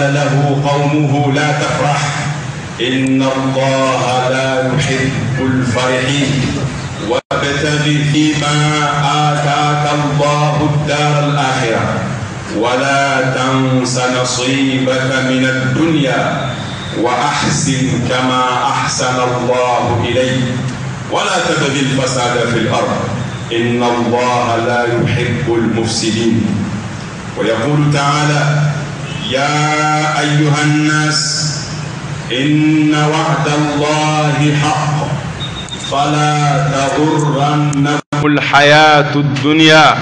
له قومه لا تفرح إن الله لا يحب الفرحين. وابتغ فيما آتاك الله الدار الآخرة ولا تنس نصيبك من الدنيا وأحسن كما أحسن الله إليك ولا تبغ الفساد في الأرض إن الله لا يحب المفسدين. ويقول تعالى: يا أيها الناس إن وعد الله حق فلا تغرنكم الحياة الدنيا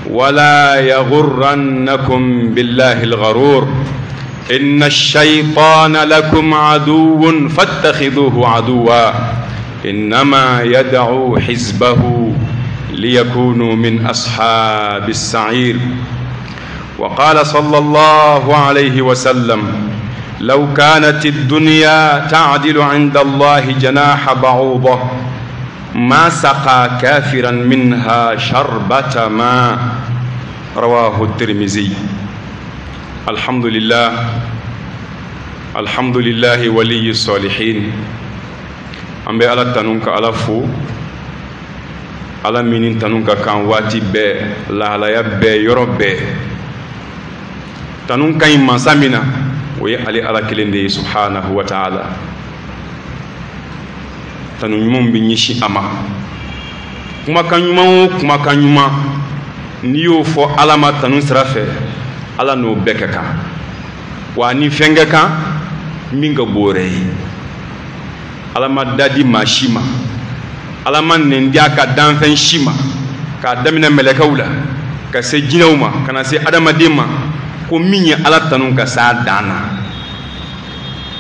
ولا يغرنكم بالله الغرور. إن الشيطان لكم عدو فاتخذوه عدوا إنما يدعو حزبه ليكونوا من أصحاب السعير. وقال صلى الله عليه وسلم: لو كانت الدنيا تعدل عند الله جناح بعوضة ما سقى كافرا منها شربة ماء. رواه الترمذي. الحمد لله، الحمد لله ولي الصالحين. An bɛ Ala tanu ka Ala fo, Ala min tanu ka kan waati bɛɛ, lahalaya bɛɛ, yɔrɔ bɛɛ. Tanu ka ɲi mansa min na, o ye ale Ala kelen de ye subhanahu wa ta'ala. Tanu ɲumanw bɛ ɲɛsin a ma. Kumakan ɲuman o kumakan ɲuman, n'i y'o fɔ Ala ma tanu sira fɛ, Ala n'o bɛɛ ka kan. Wa ni fɛn ka kan min ka bon yɛrɛ ye. Ala ma da di maa si ma, Ala ma nɛn di a ka danfɛn si ma, k'a daminɛ mɛlɛkɛw la ka se jinɛw ma, ka na se adamaden ma, ko min ye Ala tanu ka s'a dan na.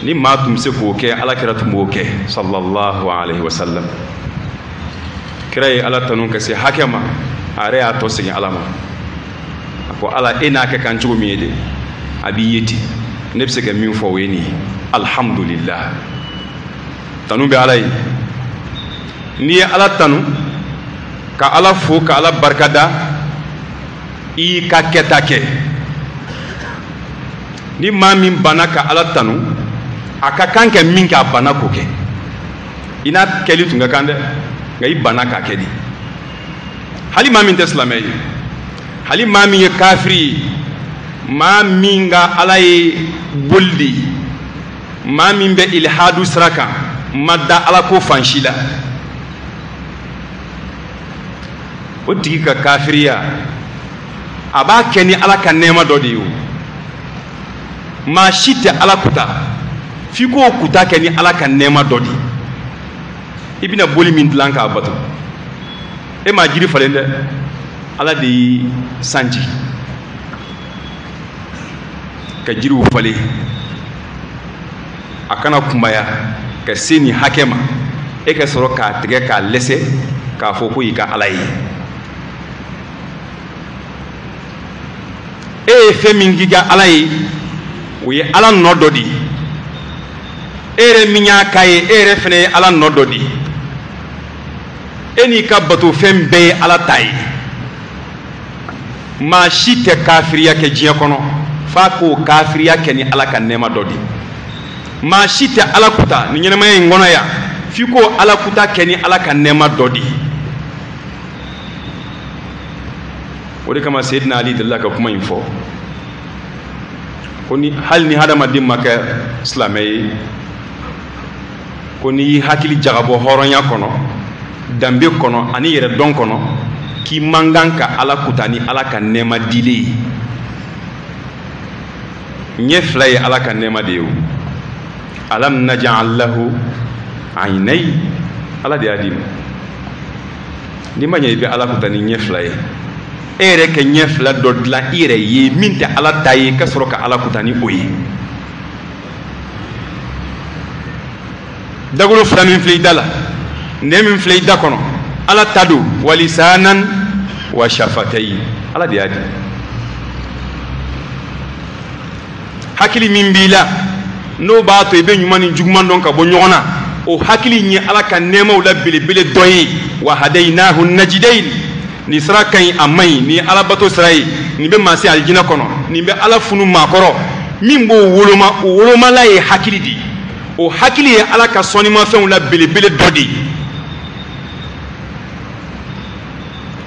Ni maa tun bɛ se k'o kɛ, Ala kira tun b'o kɛ sallallahu alaihi wa sallam. Kira ye Ala tanu ka se hakɛ ma, a yɛrɛ y'a tɔ segin Ala ma. A ko Ala, e n'a kɛ kan cogo min ye de, a b'i ye ten. Ne bɛ se ka min fɔ o ye nin ye. Alhamdulillah, tanu bɛ Ala ye. N'i ye Ala tanu ka Ala fo ka Ala barikada, i y'i ka kɛta kɛ. Ni maa min banna ka Ala tanu, a ka kan kɛ min kɛ, a banna k'o kɛ. I n'a kɛli tun ka kan dɛ, nka i banna k'a kɛ de. Hali maa min tɛ silamɛ ye, hali maa min ye kafiri ye, maa min ka Ala ye boli de ye, maa min bɛ ilhadu sira kan, ma da Ala ko fan si la, o tigi ka kafiriya a b'a kɛ ni Ala ka nɛɛma dɔ de ye. O maa si tɛ Ala kuta f'i k'o kuta kɛ ni Ala ka nɛɛma dɔ de ye. I bɛna boli min dilan k'a bato, e m'a jiri falen dɛ, Ala de ye sanji ka jiriw falen, a kana kunbaya ka se nin hakɛ ma, e ka sɔrɔ k'a tigɛ k'a lɛsɛ k'a fɔ ko y'i ka Ala ye. E ye fɛn min k'i ka Ala ye, o ye Ala nɔ dɔ de ye. E yɛrɛ min y'a k'a ye, e yɛrɛ fana ye Ala nɔ dɔ de ye. E n'i ka batofɛn bɛɛ ye Ala ta ye. Maa si tɛ kafiriya kɛ diɲɛ kɔnɔ f'a k'o kafiriya kɛ ni Ala ka nɛɛma dɔ de ye. Maa si tɛ Ala kuta ni ɲɛnamaya in kɔnɔ yan f'i k'o Ala kuta kɛ ni Ala ka nɛɛma dɔ de ye. O de kama Seydina Ali delila ka kuma in fɔ ko ni hali ni hadamaden ma kɛ silamɛ ye, ko n'i y'i hakili jagabɔ hɔrɔnya kɔnɔ, danbe kɔnɔ ani yɛrɛdɔn kɔnɔ, k'i man kan ka Ala kuta ni Ala ka nɛɛma dilen ye. Ɲɛ fila ye Ala ka nɛɛma de ye o. Alam naj'al lahu aynayn, Ala de y'a d'i ma. N'i ma ɲɛ i bɛ Ala kuta ni ɲɛ fila ye, e yɛrɛ ka ɲɛ fila dɔ dilan i yɛrɛ ye min tɛ Ala ta ye, ka sɔrɔ ka Ala kuta ni o ye. Dagolo fila min filɛ i da la, nɛn min filɛ i da kɔnɔ, Ala ta don. Walisanan wa shafatayn, Ala de y'a di. Hakili min b'i la, n'o b'a to i bɛ ɲuman ni juguman dɔn ka bɔ ɲɔgɔn na, o hakili in ye Ala ka nɛɛmaw la belebele dɔ ye. Wa hadaynahu najidayn, nin sira ka ɲi, a man ɲi, nin ye Ala bato sira ye, nin bɛ maa se alijinɛ kɔnɔ, nin bɛ Ala funu maa kɔrɔ. Min b'o woloma, o wolomala ye hakili de ye. O hakili ye Ala ka sɔnnimafɛnw la belebele dɔ de ye.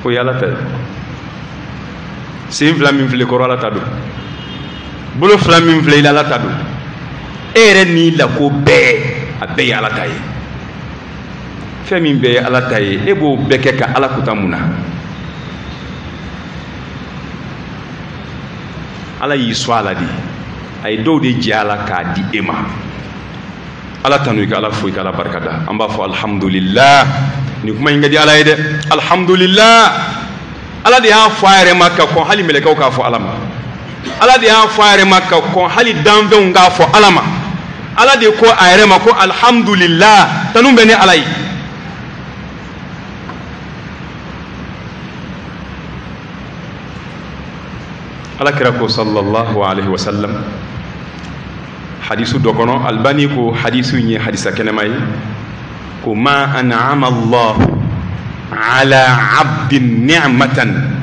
O ye Ala ta ye. Sen fila min filɛ kɔrɔ, Ala ta don. Bolo fila min filɛ i la, Ala ta don. E yɛrɛ n'i lako bɛɛ, a bɛɛ ye Ala ta ye. Fɛn min bɛɛ ye Ala ta ye, e b'o bɛɛ kɛ ka Ala kuta mun na? Ala y'i sɔn a la de. A ye dɔw de jɛ a la k'a di e ma. Ala tanu, i ka Ala fo, i ka Ala barika da. An b'a fɔ alhamdulillah. Nin kuma in ka di Ala ye dɛ. Alhamdulillah. Ala de y'a fɔ a yɛrɛ ma ka kɔn hali mɛlɛkɛw k'a fɔ Ala ma. Ala de y'a fɔ a yɛrɛ ma ka kɔn hali danfɛnw k'a fɔ Ala ma. Ala de ko a yɛrɛ ma ko alhamdulillah, tanu bɛ ne Ala ye. Ala kira ko sallallahu alaihi wa sallam hadisu dɔ kɔnɔ, Albani ko hadisu in ye hadisa kɛnɛma ye, ko ma an'ama Allahu ala abdin ni'matan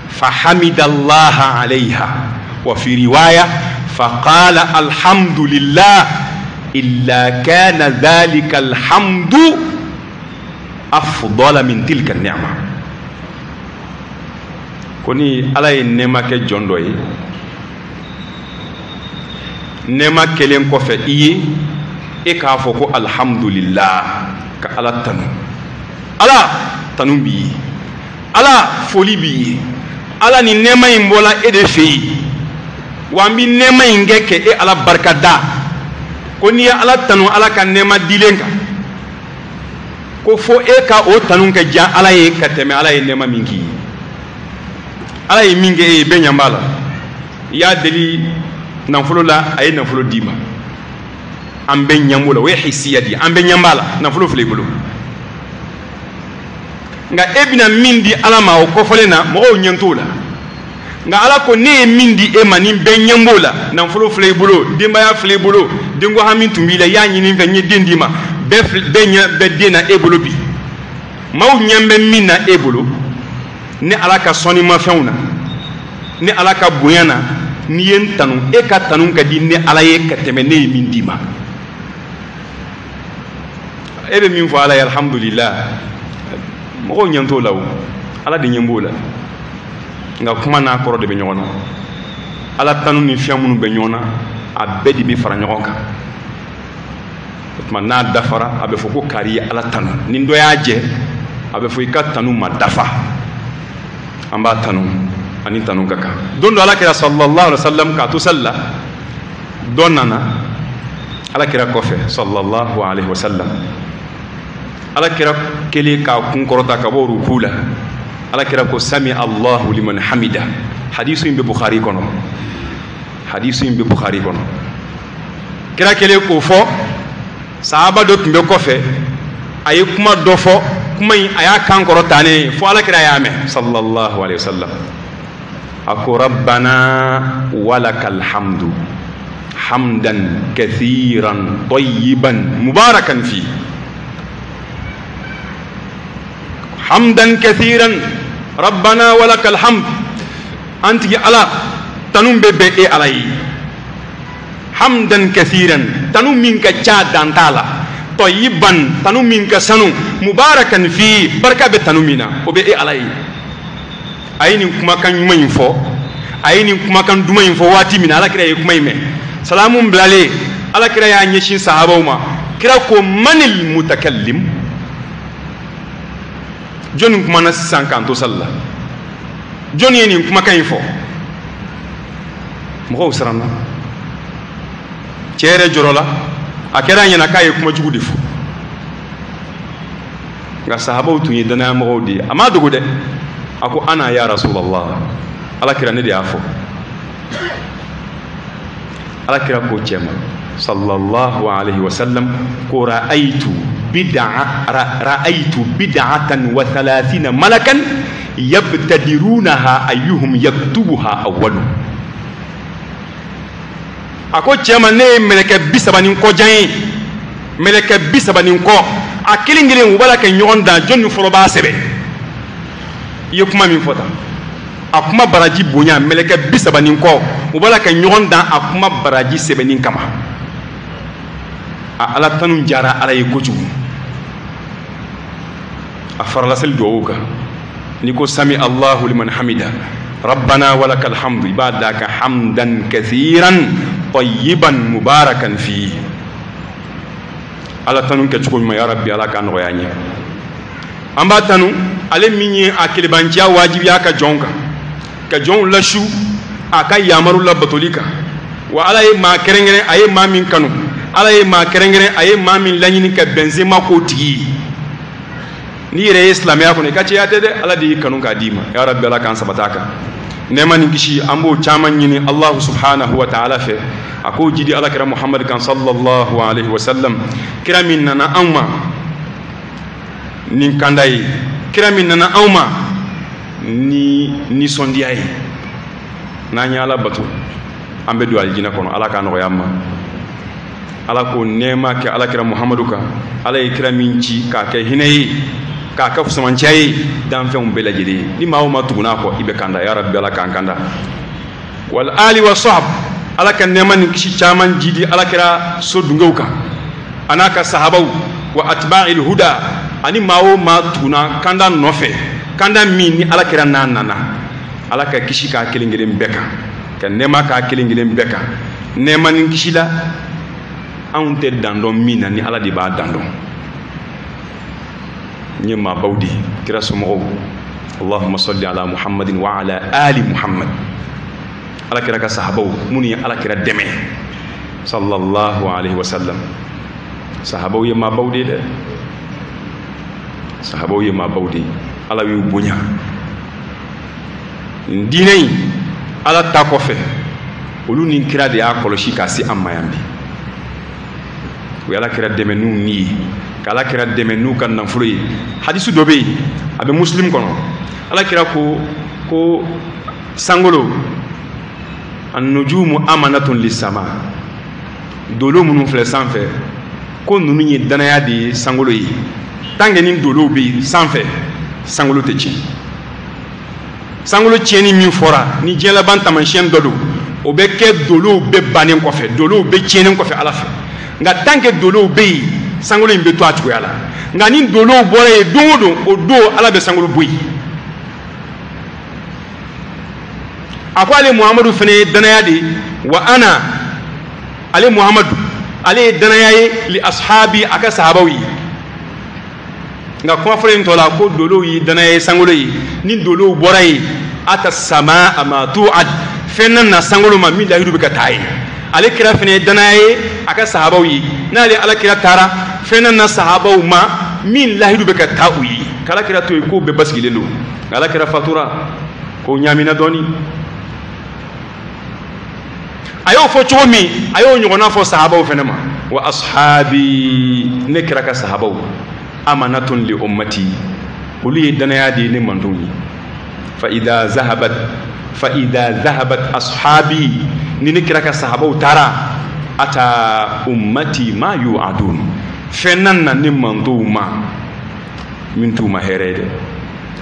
fahamida Allaha alayha wa fi riwaya faqala alhamdulillah illa kana dhalika alhamdu afdala min tilka ni'ma. Ko ni Ala ye nɛɛma kɛ jɔn dɔ ye, nɛɛma kɛlen kɔfɛ i ye, e k'a fɔ ko alhamdulillah, ka Ala tanu. Ala tanu b'i ye, Ala foli b'i ye, Ala ni nɛɛma in bɔla e de fɛ yen, wa n bɛ nɛɛma in kɛ k'e Ala barika da. Ko n'i ye Ala tanu Ala ka nɛɛma dilen kan, ko fo e ka o tanu kɛ diya Ala ye ka tɛmɛ Ala ye nɛɛma min k'i ye. Ala ye min kɛ e ye, bɛɛ ɲɛ b'a la. I y'a deli nafolo la, a ye nafolo d'i ma. An bɛɛ ɲɛ b'o la, o ye hisiya di ye, an bɛɛ ɲɛ b'a la, nafolo filɛ i bolo. Nka e bɛna min di Ala ma o kɔfɔlen na, mɔgɔw ɲɛ t'o la. Nka Ala ko ne ye min di e ma, ni bɛɛ ɲɛ b'o la, nafolo filɛ i bolo, denbaya filɛ i bolo, denko hami tun b'i la, i y'a ɲini n fɛ, n ye den d'i ma, bɛɛ ɲɛ bɛ den na e bolo bi. Maaw ɲɛ bɛ min na e bolo, ni Ala ka sɔnnimafɛnw na, ni Ala ka bonya na, n'i ye n tanu, e ka tanu ka di ni Ala ye ka tɛmɛ ne ye min d'i ma. E bɛ min fɔ Ala ye alhamdulillah, mɔgɔw ɲɛ t'o la o, Ala de ɲɛ b'o la. Nka kuma n'a kɔrɔ de bɛ ɲɔgɔn na. Ala tanu ni fɛn minnu bɛ ɲɔgɔn na, a bɛɛ de bɛ fara ɲɔgɔn kan. O tuma n'a dafara, a bɛ fɔ ko kari ye Ala tanu. Ni dɔ y'a jɛ, a bɛ fɔ i ka tanu ma dafa. An b'a tanu, ani tanu ka kan. Don dɔ Ala kira sallallahu alaihi wa sallam k'a to sali la, dɔ nana Ala kira kɔfɛ sallallahu alaihi wa sallam. Ala kira kelen k'a kun kɔrɔta ka bɔ ruku la, Ala kira ko sami Allahu liman hamida. Hadisu in bɛ Bukhari kɔnɔ, hadisu in bɛ Bukhari kɔnɔ. Kira kelen k'o fɔ, sahaba dɔ tun bɛ kɔfɛ, a ye kuma dɔ fɔ, kuma in a y'a kan kɔrɔta ne ye fo Ala kira y'a mɛn sallallahu alaihi wa sallam. A ko rabbana walakal hamdu hamdan kathiran tayyiban mubarakan fi. Hamdan kathiran rabbana walakal hamd. An tigi Ala, tanu bɛ bɛn e Ala ye. Hamdan kathiran, tanu min ka ca dan t'a la. Tayyiban, tanu min ka sanu. Mubarakan fi, barika bɛ tanu min na, o bɛ e Ala ye. A ye nin kumakan ɲuman in fɔ, a ye nin kumakan duman in fɔ waati min na, Ala kira ye kuma in mɛn. Salamu bilalen, Ala kira y'a ɲɛsin sahabaw ma. Kira ko manil mutakallim, jɔnni kumana sisan k'an to sali la? Jɔnni ye nin kumakan in fɔ? Mɔgɔw siranna. Cɛ yɛrɛ jɔrɔla, a kɛra a ɲɛna k'a ye kuma jugu de fɔ. Nka sahabaw tun ye danayamɔgɔw de ye, a m'a dogo dɛ. A ko ana ya rasulallah, Ala kira ne de y'a fɔ. Ala kira ko cɛ ma sallallahu alaihi wa sallam ko ra'aytu bid'a ra'aytu bid'atan wa thalathina malakan yabtadirunaha ayyuhum yaktubuha awwalu. A ko cɛ ma ne ye mɛlɛkɛ 30 ni kɔ jan ye, mɛlɛkɛ 30 ni kɔ, a kelen kelen u b'a la ka ɲɔgɔn dan, jɔnni fɔlɔ b'a sɛbɛn? I ye kuma min fɔ tan, A kuma baraji bonya mɛlɛkɛ 30 ni kɔ u b'a la ka ɲɔgɔn dan a kuma baraji sɛbɛnni kama. A Ala tanu diyara Ala ye kojugu. A farala seli duwawu kan. N'i ko sami Allahu liman hamida rabbana walakal hamdu, i b'a d'a kan hamdan kathiran tayyiban mubarakan fi. Ala tanu kɛcogo ɲuman ya Rabbi, Ala k'a nɔgɔya an ye. An b'a tanu ale min ye a kelebanciya wajibiya ka jɔnw kan, ka jɔnw lasu a ka yamaru labatoli kan. Wa Ala ye maa kɛrɛnkɛrɛn, a ye maa min kanu, Ala ye maa kɛrɛnkɛrɛn, a ye maa min laɲini ka bɛnsenma k'o tigi ye. N'i yɛrɛ ye silamɛya kɔnɔ, i ka cɛya tɛ dɛ, Ala de y'i kanu k'a d'i ma. Ya Rabbi, Ala k'an sabata a kan. Nɛɛma ni kisi an b'o caman ɲini Allahu subhanahu wa ta'ala fɛ, a k'o jidi Ala kira Muhammad kan sallallahu alaihi wa sallam. Kira min nana anw ma ni kanda ye, kira min nana anw ma ni nisɔndiya ye. N'an ye Ala bato, an bɛ don alijinɛ kɔnɔ. Ala k'a nɔgɔya an ma. Ala k'o nɛɛma kɛ Ala kira Muhammadu kan. Ala ye kira min ci k'a kɛ hinɛ ye, k'a kɛ fusamanciya ye danfɛnw bɛɛ lajɛlen ye. Ni maa o maa tugunn'a kɔ, i bɛ kanda. Ya Rabbi, Ala k'an kanda. Wal ali wa sahab, Ala ka nɛɛma ni kisi caman jidi Ala kira so dungew kan, a n'a ka sahabaw, wa atba'il huda, ani maa o maa tugunna kanda nɔfɛ, kanda min ni Ala kira n'a nana. Ala ka kisi k'a kelen kelen bɛɛ kan, ka nɛɛma k'a kelen kelen bɛɛ kan. Nɛɛma ni kisi la, anw tɛ dan dɔn min na, ni Ala de b'a dan dɔn. N ye maabaw de ye, kira somɔgɔw. Allahumma salli ala Muhammadin wa ala ali Muhammad. Ala kira ka sahabaw minnu ye Ala kira dɛmɛ sallallahu alaihi wa sallam. Sahabaw ye maabaw de ye dɛ, sahabaw ye maabaw de ye. Ala y'u bonya. Nin diinɛ in, Ala ta kɔfɛ, olu ni kira de y'a kɔlɔsi k'a se an ma yan bi. U ye Ala kira dɛmɛ n'u ni ye, ka Ala kira dɛmɛ n'u ka nafolo ye. Hadisu dɔ bɛ yen, a bɛ Muslim kɔnɔ. Ala kira ko ko sankolo, an-nujumu amanatun lis-sama, dolo minnu filɛ sanfɛ, ko ninnu ye danaya de ye sankolo ye. Tant que ni dolow bɛ yen sanfɛ, sankolo tɛ tiɲɛ. Sankolo tiɲɛni min fɔra ni diɲɛ laban taamasiyɛn dɔ don, o bɛ kɛ dolow bɛɛ bannen kɔfɛ, dolow bɛɛ tiɲɛnen kɔfɛ Ala fɛ. Nka tant que dolow bɛ yen, sankolo in bɛ to a cogoya la. Nka ni dolow bɔra yen don o don, o don Ala bɛ sankolo bɔ yen. A ko ale Muhamadu fana ye danaya de ye. Wa ana, ale Muhamadu, ale ye danaya ye li ashabi, a ka sahabaw ye. Nka kuma fɔlɔ in tɔ la, ko dolow ye danaya ye sankolo ye. Ni dolow bɔra yen, ata samaa ma tu'ad, fɛn na na sankolo ma min lahidu bɛ ka taa ye. Ale kira fana ye danaya ye a ka sahabaw ye. N'ale Ala kira taara, fɛn na na sahabaw ma min lahidu bɛ ka taa u ye. K'Ala kira to yen, k'o bɛɛ basigilen don. Nka Ala kira fatura, k'o ɲaamina dɔɔni. A y'o fɔ cogo min, a y'o ɲɔgɔnna fɔ sahabaw fana ma. Wa ashabi, ne kira ka sahabaw, amanatun li ummati, olu ye danaya de ye ne mantonw ye. Fa idha zahabat, fa idha zahabat ashabi, ni ne kira ka sahabaw taara, ata ummati ma yu'adun, fɛn na na ne mantonw ma min t'u ma hɛrɛ ye dɛ.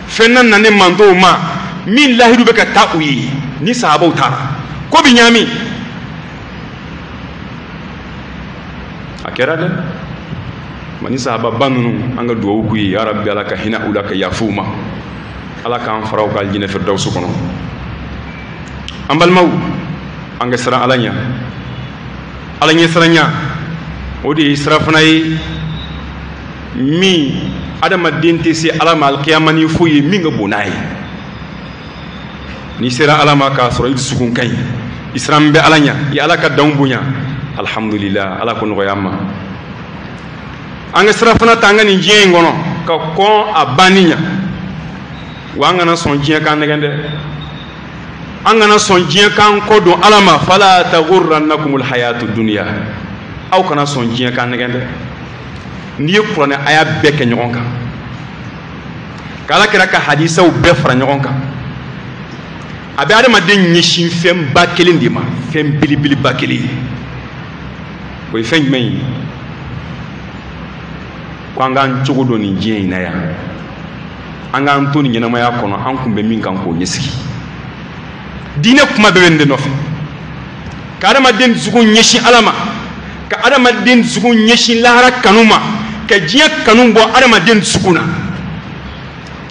Fɛn na na ne mantonw ma min lahidu bɛ ka taa u ye ni sahabaw taara. Ko bi ɲaami a kɛra dɛ. Ma ni sahababa ninnu, an ka duwawu k'u ye, ya Rabbi, Ala ka hinɛ u la, ka yafa u ma, Ala k'an fara u ka alijinɛ firdawusu kɔnɔ. An balimaw, an ka siran Ala ɲɛ. Ala ɲɛsiranya, o de ye sira fana ye min adamaden tɛ se Ala ma alikiyama ni foyi ye min ka bon n'a ye. N'i sera Ala ma k'a sɔrɔ i dusukun ka ɲi, i siran bɛ Ala ɲɛ, i Ala ka danw bonya, alhamdulillah, Ala ko nɔgɔya an ma. An ka sira fana ta an ka nin diɲɛ in kɔnɔ ka kɔn a banni ɲɛ. Wa an kana sɔn diɲɛ k'an nɛgɛn dɛ. An kana sɔn diɲɛ k'an kɔ don Ala ma. Fala taghurrannakumul hayatu dunya, aw kana sɔn diɲɛ k'an nɛgɛn dɛ. N'i ye kuranɛ aya bɛɛ kɛ ɲɔgɔn kan, k'Ala kira ka hadisaw bɛɛ fara ɲɔgɔn kan, a bɛ adamaden ɲɛsin fɛnba kelen de ma, fɛn belebeleba kelen ye. O ye fɛn jumɛn ye? Ko an k'an cogo dɔn nin diɲɛ in na yan, an k'an to nin ɲɛnamaya kɔnɔ, an kun bɛ min kan k'o ɲɛsigi. Diinɛ kuma bɛɛ bɛ nin de nɔfɛ. Ka adamaden dusukun ɲɛsin Ala ma, ka adamaden dusukun ɲɛsin lahara kanu ma, ka diɲɛ kanu bɔ adamaden dusukun na.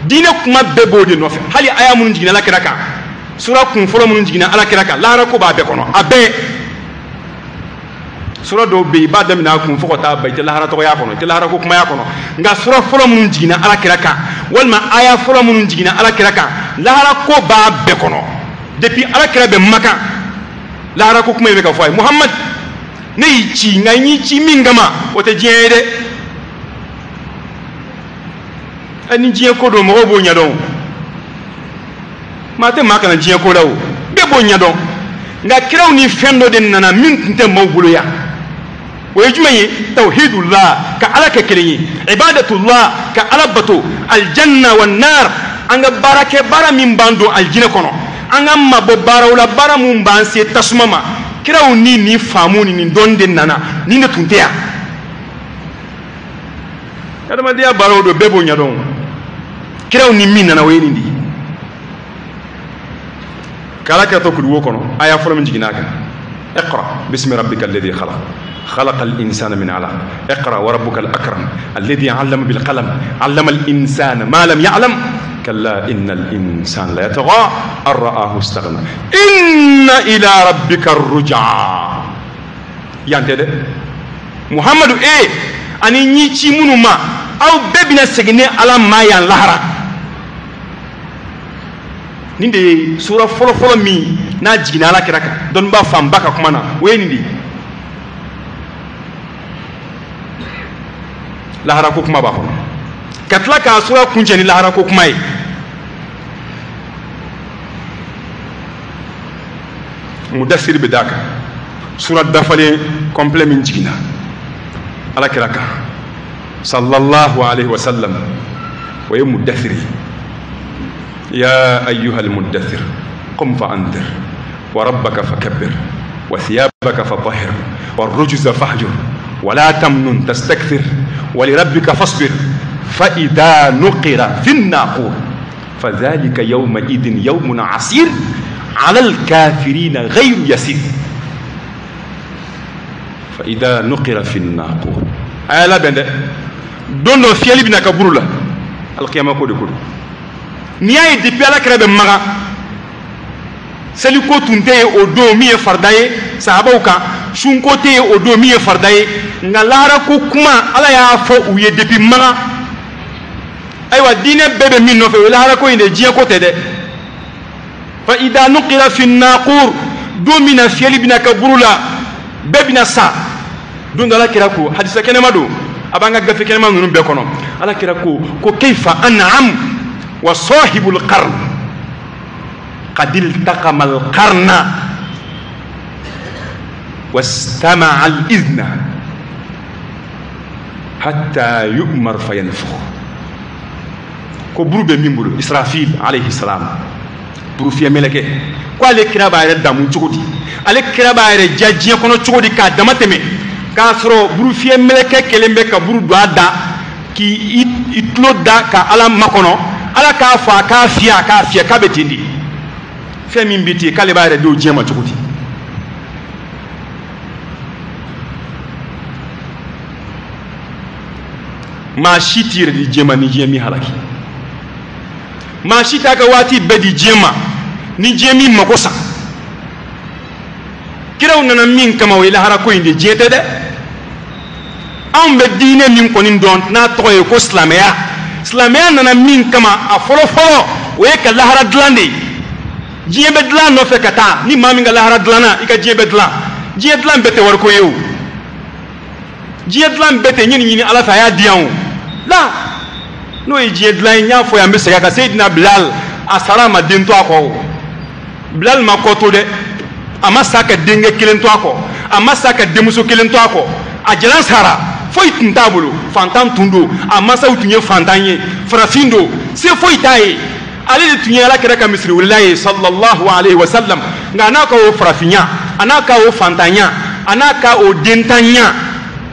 Diinɛ kuma bɛɛ b'o de nɔfɛ. Hali aya minnu jiginna Ala kira kan, sura kun fɔlɔ minnu jiginna Ala kira kan, lahara ko b'a bɛɛ kɔnɔ, a bɛɛ. Sura dɔw bɛ yen i b'a daminɛ a kun fo ka taa ban, i tɛ lahara tɔgɔya kɔnɔ, i tɛ lahara ko kumaya kɔnɔ. Nka sura fɔlɔ minnu jiginna Ala kira kan, walima aya fɔlɔ minnu jiginna Ala kira kan, lahara ko b'a bɛɛ kɔnɔ. Depuis Ala kira bɛ Makan, lahara ko kuma in bɛ ka fɔ a ye. Muhamad, ne y'i ci, nka n y'i ci min kama, o tɛ diɲɛ ye dɛ. Ni diɲɛ ko don, mɔgɔw b'o ɲɛdɔn. Maa tɛ maa kana diɲɛ ko la o, bɛɛ b'o ɲɛdɔn. Nka kiraw ni fɛn dɔ de nana min tun tɛ maaw bolo yan. O ye jumɛn ye? Tawhidullah, ka Ala kɛ kelen ye, ibadatullah, ka Ala bato, aljanna wa nar, an ka baara kɛ baara min b'an don aljinɛ kɔnɔ, an ka mabɔ baaraw la baara mun b'an se tasuma ma. Kiraw ni nin faamu ni nin dɔnni de nana, nin de tun tɛ yan. Adamadenya baaraw don, bɛɛ b'o ɲɛdɔn. Kiraw ni min nana, o ye nin de ye. K'Ala kira to kuluwo kɔnɔ, aya fɔlɔ min jiginna a kan, iqra bismi rabbika alladhi khalaq خلق الإنسان من علق اقرأ وربك الأكرم الذي علم بالقلم علم الإنسان ما لم يعلم كلا إن الإنسان لا يطغى أن رآه استغنى إن إلى ربك الرجعى. يعني محمد إيه أني نيتي منو ما أو ببنا سجنة على ما ين لهرا. نندي سورة فلو فلو مي ناجينا على كراكا دون با فام باكا كمانا وين نندي lahara ko kuma b'a kɔnɔ. Ka tila k'a sura kuncɛ ni lahara ko kuma ye. Mudassir bɛ d'a kan, sura dafalen complet min jiginna Ala kira kan sallallahu alayhi wa sallam, o ye mudassir ye. Ya ayyuhal mudassir qum fa anzir wa rabbaka fakabbir wa thiyabaka fatahhir wa rujza fahjur wa la tamnun tastakthir ولربك فاصبر فإذا نقر في الناقور فذلك يومئذ يوم عسير على الكافرين غير يسير. فإذا نقر في الناقور أي لا بند دون فيالي بنا كبرولا القيامة كودي كودي نياي ديبي على كرا بمغا seliko tun tɛ yen o don min ye farida ye sahabaw kan, sunko tɛ yen o don min ye farida ye, nka lahara ko kuma Ala y'a fɔ u ye depuis Makan. Ayiwa diinɛ bɛɛ bɛ min nɔfɛ o ye lahara ko in de, diɲɛ ko tɛ dɛ. Fa idha nuqira fi naqur, don min na fiyɛli bɛna kɛ buru la, bɛɛ bɛna sa. Don dɔ Ala kira ko, hadisa kɛnɛma don, a b'an ka gafe kɛnɛma ninnu bɛɛ kɔnɔ, Ala kira ko ko kayfa an'am wa sahibul qarn قد التقم القرن واستمع الإذن حتى يؤمر فينفخ. كبرو بمين إسرافيل عليه السلام برو في ملكه كوالي كرا باير دامون تشودي على كرا باير جاجي كونو تشودي كا دمتمي كاسرو برو في ملكه كلمبه كبرو دوا دا كي يتلو دا كا على ماكونو على كافا كافيا كافيا كابتيندي fɛn min bɛ ten k'ale b'a yɛrɛ di o diɲɛ ma cogo di? Maa si t'i yɛrɛ di diɲɛ ma ni diɲɛ min halaki. Maa si t'a ka waati bɛɛ di diɲɛ ma ni diɲɛ min mako sa. Kiraw nana min kama o ye lahara ko in de, diɲɛ tɛ dɛ. Anw bɛ diinɛ min kɔni dɔn n'a tɔgɔ ye ko silamɛya, silamɛya nana min kama a fɔlɔ fɔlɔ o ye ka lahara dilan de ye. Diɲɛ bɛ dilan nɔfɛ ka taa, ni maa min ka lahara dilanna i ka diɲɛ bɛ dilan. Diɲɛ dilan bɛɛ tɛ wariko ye o, diɲɛ dilan bɛɛ tɛ ɲini ɲini Ala fɛ a y'a di yan o la. N'o ye diɲɛ dilan ye, n y'a fɔ yan n bɛ segin a kan, Seyidina Bilal a sara a ma den to a kɔ o. Bilal ma kɔ to dɛ, a ma sa ka denkɛ kelen to a kɔ, a ma sa ka denmuso kelen to a kɔ, a jalan sara, foyi tun t'a bolo, fantan tun don, a masaw tun ye fantan ye, farafin don, se foyi t'a ye. Ale de tun ye Ala kɛra ka misiri welela ye sallallahu alayhi wa sallam. Nka n'a ka o farafinya, a n'a ka o fantanya, a n'a ka o dentanya,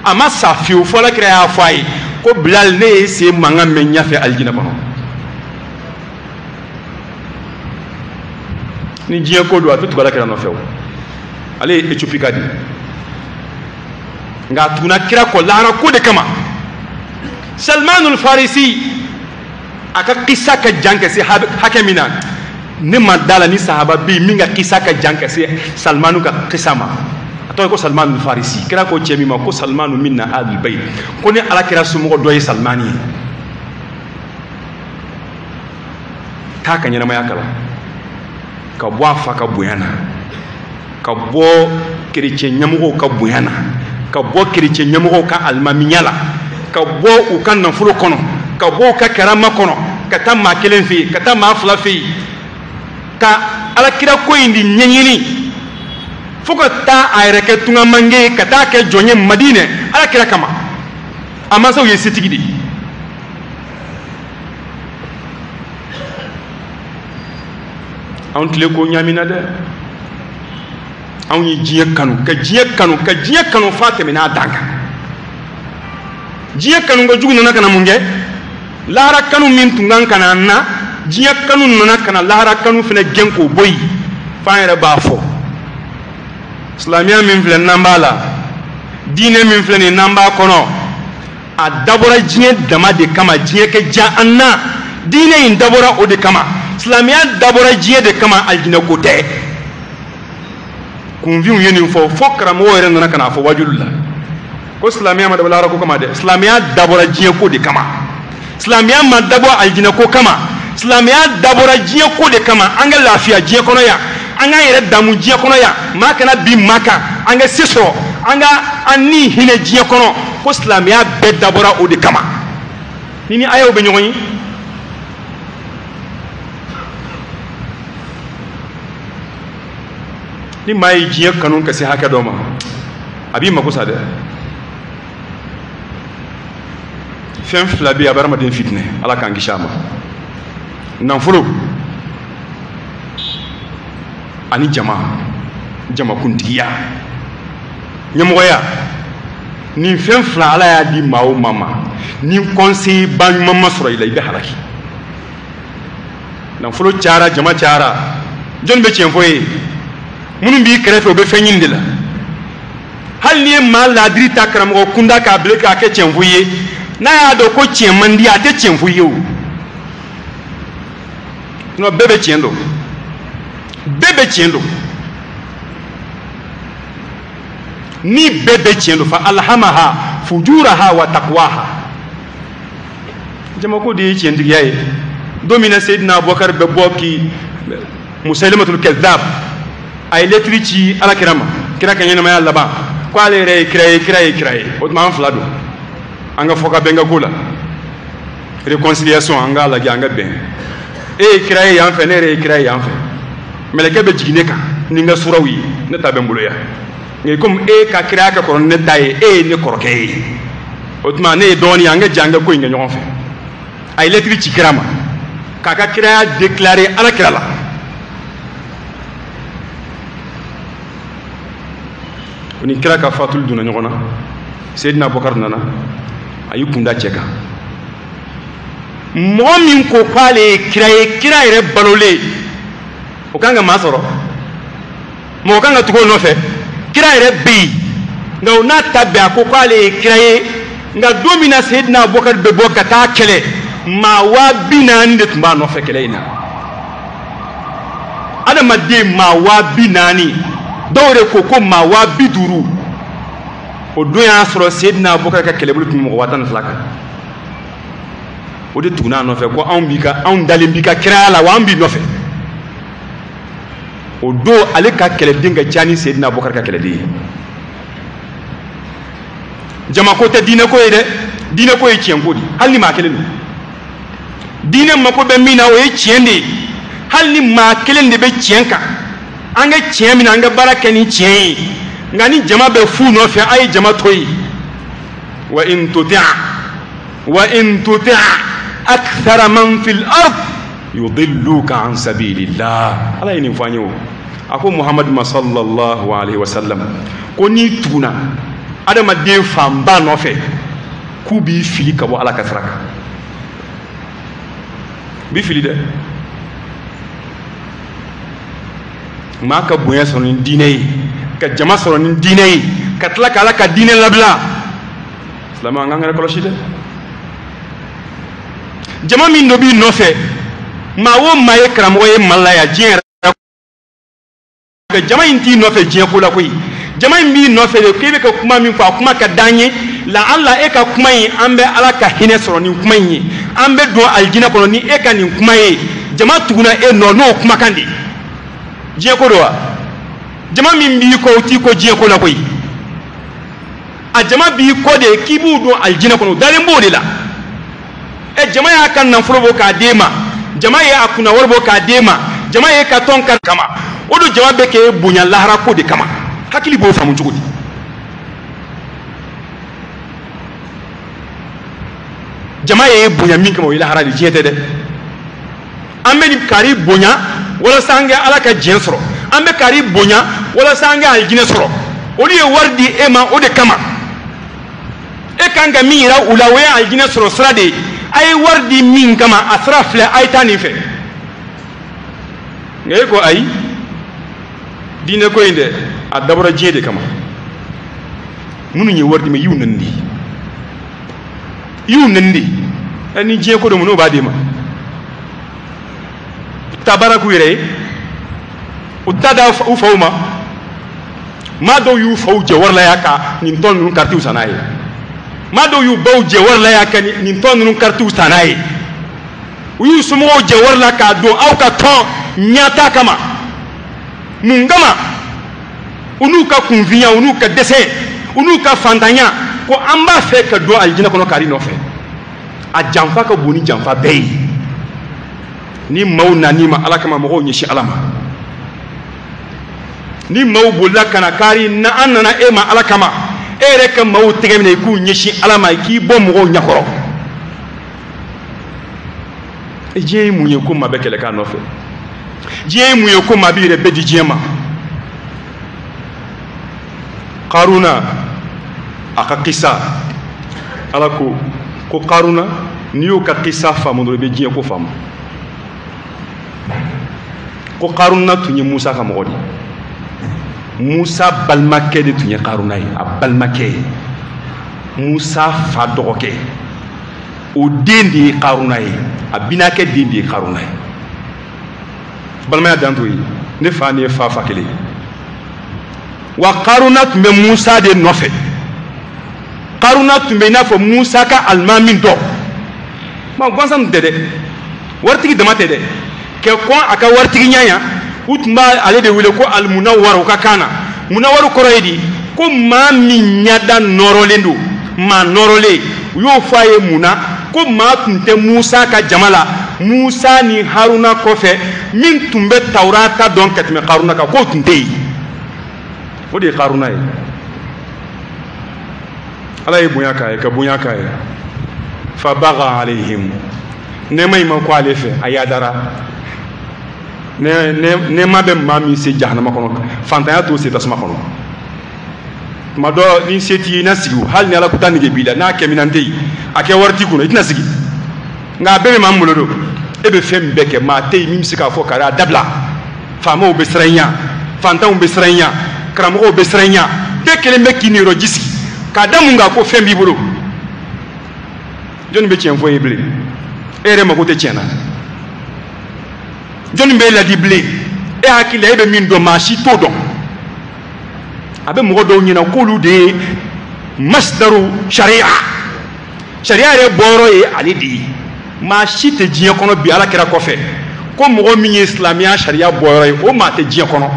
a ma sa fiyewu fo Ala kɛra y'a fɔ a ye ko Bilal ne ye sen mankan mɛn ɲɛfɛ alijinɛ kɔnɔ. Ni diɲɛ ko don, a tɛ tugu ala kira nɔfɛ o. Ale ye Ethiopie ka di. Nka a tuguna kira kɔ lahara ko de kama. Salmanul Farisi, a ka kisa ka jan ka se hakɛ min na, ne ma da la ni sahaba bɛ yen min ka kisa ka jan ka se Salmanu ka kisa ma. A tɔgɔ ye ko Salmanul Farisi. Kira ko cɛ min ma ko Salmanu minna ahlul bayt, ko ni ala kira somɔgɔ dɔ ye Salmani ye. K'a ka ɲɛnamaya kalan, ka bɔ a fa ka bonya na, ka bɔ kerecɛn ɲɛmɔgɔw ka bonya na, ka bɔ kerecɛn ɲɛmɔgɔw ka alimamiya la, ka bɔ u ka nafolo kɔnɔ, ka bɔ u ka karama kɔnɔ, ka taa maa kelen fɛ yen, ka taa maa fila fɛ yen, ka alakira ko in de ɲɛɲini fo ka taa a yɛrɛ kɛ tungamange ye, ka taa kɛ jɔn ye Madinɛ alakira kama. A mansaw ye setigi de ye. Anw tile ko ɲamina dɛ. Anw ye diɲɛ kanu, ka diɲɛ kanu, ka diɲɛ kanu f'a tɛmɛna a dan kan. Diɲɛ kanu kojugu nana ka na mun kɛ? Lahara kanu min tun kan ka na an na, diɲɛ kanu nana ka na lahara kanu fana gɛn k'o bɔ yen. F'an yɛrɛ b'a fɔ, silamɛya min filɛ n'an b'a la, diinɛ min filɛ nin n'an b'a kɔnɔ, a dabɔra diɲɛ dama de kama, diɲɛ kɛ diya an na. Diinɛ in dabɔra o de kama, silamɛya dabɔra diɲɛ de kama, alijinɛ ko tɛ. Kunfinw ye nin fɔ fo karamɔgɔw yɛrɛ nana ka n'a fɔ wajulu la ko silamɛya ma dabɔ lahara ko kama dɛ, silamɛya dabɔra diɲɛ ko de kama, silamɛya ma dabɔ alijinɛ ko kama, silamɛya dabɔra diɲɛ ko de kama. An ka lafiya diɲɛ kɔnɔ yan, an k'an yɛrɛ damu diɲɛ kɔnɔ yan, maa kana bin maa kan, an ka se sɔrɔ, an ka an ni hinɛ diɲɛ kɔnɔ, ko silamɛya bɛɛ dabɔra o de kama. Ni ayaw bɛ ɲɔgɔn ye. Ni maa ye diɲɛ kanu ka se hakɛ dɔ ma, a b'i mako sa dɛ. Fɛn fila bɛ yen a bɛ hadamaden fitinɛ, Ala k'an kisi a ma. Nafolo ani jama, jamakuntigiya, ɲɛmɔgɔya. Nin fɛn fila Ala y'a di maa o maa ma, ni conseil ba ɲuman ma sɔrɔ i la, i bɛ halaki. Nafolo cayara, jama cayara, jɔnni bɛ tiɲɛ fɔ e ye? Minnu b'i kɛrɛfɛ, o bɛ fɛn ɲini de la. Hali n'i ye maa laadiri ta karamɔgɔ kunda k'a bila k'a kɛ tiɲɛ fɔ i ye, n'a y'a dɔn ko tiɲɛ man di, a tɛ tiɲɛ fɔ i ye o. Sinon bɛɛ bɛ tiɲɛ dɔn, bɛɛ bɛ tiɲɛ dɔn. Ni bɛɛ bɛ tiɲɛ dɔn, fa alhamaha fujuraha wa taqwaha. Jamako de ye tiɲɛtigiya ye. Don min na Seydina Abubakar bɛ bɔ k'i Musailimatul Kadhab, a ye lɛtiri ci ala kira ma, kira ka ɲɛnamaya laban, ko ale yɛrɛ ye kira ye, kira ye kira ye. O tuma an fila don, an ka fɔ ka bɛn ka ko la, réconciliation, an k'a lajɛ, an ka bɛn. E ye kira ye yan fɛ, ne yɛrɛ ye kira ye yan fɛ. Mɛlɛkɛ bɛ jigin ne kan ni n ka suraw ye, ne ta bɛ n bolo yan. Nka komi e ka kiraya ka kɔrɔ ni ne ta ye, e ye ne kɔrɔkɛ ye, o tuma ne ye dɔgɔnin ye, an ka jɛ an ka ko in kɛ ɲɔgɔn fɛ. A ye lɛtiri ci kira ma k'a ka kiraya déclarer ala kira la. O ni kira ka fatuli donna ɲɔgɔn na. Seydina Abubakar nana, a y'i kun da cɛ kan. Mɔgɔ min ko k'ale ye kira ye, kira yɛrɛ balolen, o kan ka maa sɔrɔ, mɔgɔ kan ka tugu o nɔfɛ. Kira yɛrɛ bɛ yen, nka o n'a ta bɛɛ a ko k'ale ye kira ye. Nka don min na Seydina Abubakar bɛ bɔ ka taa kɛlɛ, maa 40,000 de tun b'a nɔfɛ kɛlɛ in na. Adamaden maa 40,000, dɔw de ko ko maa 50,000. O don y'a sɔrɔ Seydina Abubakar ka kɛlɛbolo tun bɛ mɔgɔ 12,000 kan. O de tuguna a nɔfɛ ko anw b'i ka, anw dalen b'i ka kiraya la, wa an b'i nɔfɛ. O don ale ka kɛlɛden ka ca ni Seydina Abubakar ka kɛlɛden ye. Jamako tɛ diinɛko ye dɛ, diinɛko ye tiɲɛko de ye, hali ni maa kelen don. Diinɛ mako bɛ min na, o ye tiɲɛ de ye. Hali ni maa kelen de bɛ tiɲɛ kan, an ka tiɲɛ minɛ, an ka baara kɛ ni tiɲɛ ye. Nka ni jama bɛ fu nɔfɛ, a ye jama to yen. Wa in tuti' wa in tuti' akthara man fil ard yudilluka an sabilillah. Ala ye nin fɔ an ye o. A ko Muhamadu ma sallallahu alaihi wasallam ko n'i tuguna adamaden fanba nɔfɛ, k'u b'i fili ka bɔ Ala ka sira kan. U b'i fili dɛ. Maa ka bonya sɔrɔ ni diinɛ ye, ka jama sɔrɔ ni diinɛ ye, ka tila ka Ala ka diinɛ labila. Silamɛ, an k'an yɛrɛ kɔlɔsi dɛ. Jama min dɔ b'i nɔfɛ, maa o maa ye karamɔgɔ ye Mali la yan, diɲɛ yɛrɛ, jama in t'i nɔfɛ diɲɛ ko la koyi. Jama in b'i nɔfɛ de k'e bɛ ka kuma min fɔ, a kuma ka d'an ye. La alla e ka kuma in, an bɛ Ala ka hinɛ sɔrɔ nin kuma in ye, an bɛ don alijinɛ kɔnɔ ni e ka nin kuma ye. Jama tuguna e nɔ n'o kumakan de ye. Diɲɛ ko don wa? Jama min b'i kɔ, o t'i kɔ diɲɛ ko la koyi. A jama b'i kɔ de k'i b'u don alijinɛ kɔnɔ, o dalen b'o de la. Ɛ, jama y'a ka nafolo bɔ k'a d'e ma, jama ye a kunnawari bɔ k'a d'e ma, jama ye ka tɔn ka kama, o don jama bɛ k'e bonya lahara ko de kama. Hakili b'o faamu cogo di? Jama ye bonya min kama, o ye lahara de, diɲɛ tɛ dɛ. An bɛ nin kari bonya walasa an ka Ala ka diɲɛ sɔrɔ, an bɛ kari bonya walasa an ka alijinɛ sɔrɔ. Olu ye wari di e ma o de kama. E kan ka min yira u la, o ye alijinɛ sɔrɔ sira de ye. A ye wari di min kama, a sira filɛ, a ye taa nin fɛ. Nka e ko ayi, diinɛ ko in dɛ, a dabɔra diɲɛ de kama. Minnu ye wari di ma, i y'u nɛni de, i y'u nɛni de. Ɛ, ni diɲɛ ko don, mun n'o b'a d'e ma? Ta baara k'u yɛrɛ ye, u ta da u faw ma. Maa dɔw y'u faw jɛ wari la y'a ka nin tɔn ninnu karitiw san n'a ye. Maa dɔw y'u baw jɛ wari la y'a ka nin tɔn ninnu karitiw san n'a ye. U y'u somɔgɔw jɛ wari la k'a don aw ka tɔn ɲɛta kama. Mun kama? U n'u ka kunfinya, u n'u ka dɛsɛ, u n'u ka fantanya, ko an b'a fɛ ka don alijinɛ kɔnɔ kari nɔfɛ. A janfa ka bon ni janfa bɛɛ ye. Ni maaw nan'i ma Ala kama, mɔgɔw ɲɛsin Ala ma. Ni maaw bolila ka na kari na, an nana e ma Ala kama, e yɛrɛ ka maaw tɛgɛ minɛ i k'u ɲɛsin Ala ma, i k'i bɔ mɔgɔw ɲɛkɔrɔ. Diɲɛ ye mun ye ko maa bɛ kɛlɛ k'a nɔfɛ? Diɲɛ ye mun ye ko maa b'i yɛrɛ bɛɛ di diɲɛ ma? Karuna a ka kisa, Ala ko ko Karuna, n'i y'o ka kisa faamu dɔrɔn, i bɛ diɲɛ ko faamu. Ko Karuna tun ye Musa ka mɔgɔ de ye. Musa balimakɛ de tun ye Karuna ye, a balimakɛ ye Musa fa dɔgɔkɛ, o den de ye Karuna ye, a binakɛ den de ye Karuna ye. Balimaya dan t'o ye, ne fa ni e fa fa kelen. Wa Karuna tun bɛ Musa de nɔfɛ. Karuna tun bɛ i n'a fɔ Musa ka alimami dɔ. Ma gansan tɛ dɛ, waritigi dama tɛ dɛ. Kɛ kɔn a ka waritigi ɲɛ, u tun b'a ale de wele ko alimunawar u ka kan na. Munawaru kɔrɔ ye di? Ko maa min ɲɛda nɔrɔlen don, maa nɔrɔlen. U y'o fɔ a ye mun na? Ko maa tun tɛ Musa ka jama la, Musa ni Haruna kɔfɛ, min tun bɛ Tawurata dɔn ka tɛmɛ Karuna kan, k'o tun tɛ yen. O de ye Karuna ye. Ala ye bonya k'a ye, ka bonya k'a ye. Fa baga alayhim, nɛɛma in ma ko ale fɛ, a yadara. Nɛɛma bɛ maa min se jahanama kɔnɔ, fantanya t'o se tasuma kɔnɔ. Tuma dɔ ni se t'i ye, i na sigi o. Hali ni Ala ko ta nege b'i la, n'a kɛmina tɛ yen, a kɛ wari t'i kunna, i tɛna sigi. Nka a bɛɛ bɛ maa min bolo don, e bɛ fɛn min bɛɛ kɛ, maa tɛ yen min bɛ se k'a fɔ kari a dabila. Faamaw bɛ siran i ɲɛ, fantanw bɛ siran i ɲɛ, karamɔgɔw bɛ siran i ɲɛ, bɛɛ kelen bɛ k'i niyɔrɔ ji sigi. K'a da mun kan ko fɛn b'i bolo? Jɔnni bɛ tiɲɛ fɔ e ye bilen? E yɛrɛ mako tɛ tiɲɛ na. Jɔnni b'e ladi bilen? E hakili la e bɛ min dɔn, maa si t'o dɔn. A bɛ mɔgɔ dɔw ɲɛna k'olu de ye masdaru sariya. Sariya yɛrɛ bɔyɔrɔ ye ale de ye. Maa si tɛ diɲɛ kɔnɔ bi Ala kɛra kɔfɛ ko mɔgɔ min ye silamɛya sariya bɔyɔrɔ ye, o maa tɛ diɲɛ kɔnɔ.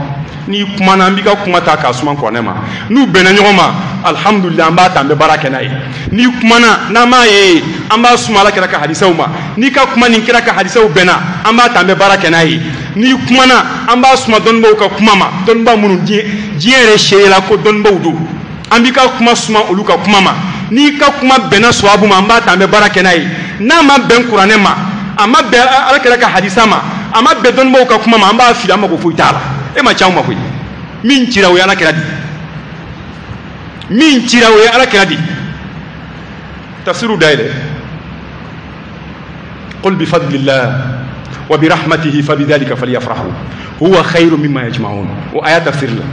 N'i kumana, an b'i ka kuma ta k'a suma kuranɛ ma. N'u bɛnna ɲɔgɔn ma, alihamudulila, an b'a ta, an bɛ baara kɛ n'a ye. N'i kumana, n'an m'a ye, an b'a suma Ala kɛra ka hadisaw ma. N'i ka kuma nin kɛra ka hadisaw bɛnna, an b'a ta, an bɛ baara kɛ n'a ye. N'i kumana, an b'a suma dɔnnibaaw ka kuma ma, dɔnnibaa minnu diɲɛ yɛrɛ seerela ko dɔnnibaaw don, an b'i ka kuma suma olu ka kuma ma. N'i ka kuma bɛnna sawabu ma, an b'a ta, an bɛ baara kɛ n'a ye. N'a ma bɛn kuranɛ ma, a ma bɛn Ala kɛra ka hadisa ma, a ma bɛn dɔnnibaaw ka kuma ma, an b'a fili, an mako foyi t'a la. E ma ca anw ma koyi. Min cira o ye Ala kɛra di. Min cira o ye Ala kɛra di. Tafsiru dayɛlɛ. Qul bi fadlillah wa bi rahmatihi fa bidhalika falyafrahu Huwa khairu mimma yajma'un. O aya tafsir la.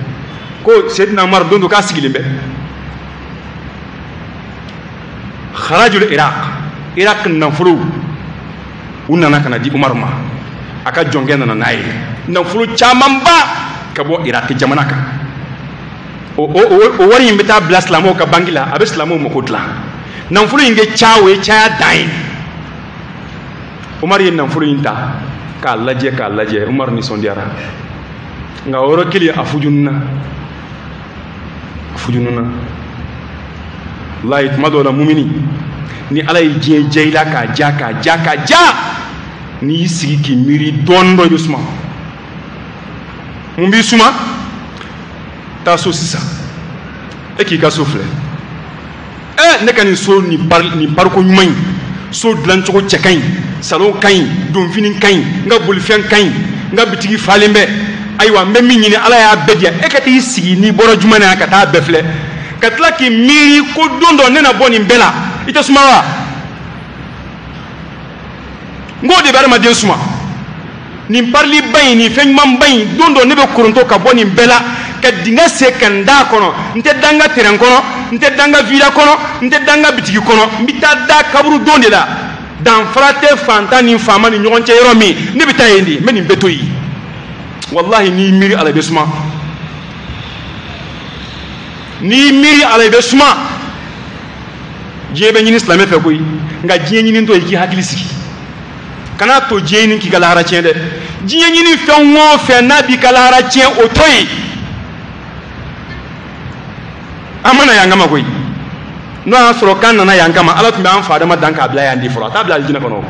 Ko Seydina Umar don dɔ k'a sigilen bɛ. Kharajul Iraq. Iraq nafolo u nana ka na di Umar ma. A ka jɔnkɛ nana n'a ye. Nafolo camanba ka bɔ Iraq jamana kan. O wari in bɛ taa bila silamɛw ka banki la, a bɛ silamɛw mako dilan. Nafolo in kɛ ca, o ye caya dan ye. Umar ye nafolo in ta k'a lajɛ k'a lajɛ, Umar nisɔndiyara. Nka o yɔrɔ kelen a fujununa. A fujununa. Walayi tuma dɔw la mumini, ni Ala ye diɲɛ diya i la k'a diya k'a diya k'a diya, n'i y'i sigi k'i miiri dɔɔnin dɔrɔn i bɛ suma. Mun b'i suma? Taa so sisan. E k'i ka so filɛ. Ne ka nin so nin pariko ɲuman in, so dilancogo cɛ ka ɲi, salon ka ɲi, donfini ka ɲi, n ka bolifɛn ka ɲi, n ka bitigi falen bɛ. Ayiwa n bɛ min ɲini Ala y'a bɛɛ diya. E ka t'i sigi n'i bɔra juma na ka taa bɛɛ filɛ, ka tila k'i miiri ko don dɔ ne na bɔ nin bɛɛ la, i tɛ suma wa? N k'o de bɛ adamaden suma. Nin pariliba in, nin fɛn ɲumanba in, don dɔ ne bɛ koronto ka bɔ nin bɛɛ la, ka dingɛ sen ka n d'a kɔnɔ. N tɛ da n ka terrain kɔnɔ, n tɛ da n ka villa kɔnɔ, n tɛ da n ka bitigi kɔnɔ, n bɛ taa da kaburu don de la. Danfara tɛ fantan ni faama ni ɲɔgɔn cɛ yɔrɔ min, ne bɛ taa yen de, n bɛ nin bɛɛ to yen. Walahi n'i miiri a la i bɛ suma. N'i miiri a la i bɛ suma. Diɲɛ bɛ ɲini silamɛ fɛ koyi, nka diɲɛ ɲini tɔ i k'i hakili sigi. Kana to diɲɛ ɲini k'i ka lahara tiɲɛ dɛ. Diɲɛ ɲini fɛn o fɛn n'a b'i ka lahara tiɲɛ, o to yen. An ma na yan kama koyi. N'o y'a sɔrɔ k'an nana yan kama, Ala tun bɛ an fa Adama dan k'a bila yan de fɔlɔ, a t'a bila alijinɛ kɔnɔ.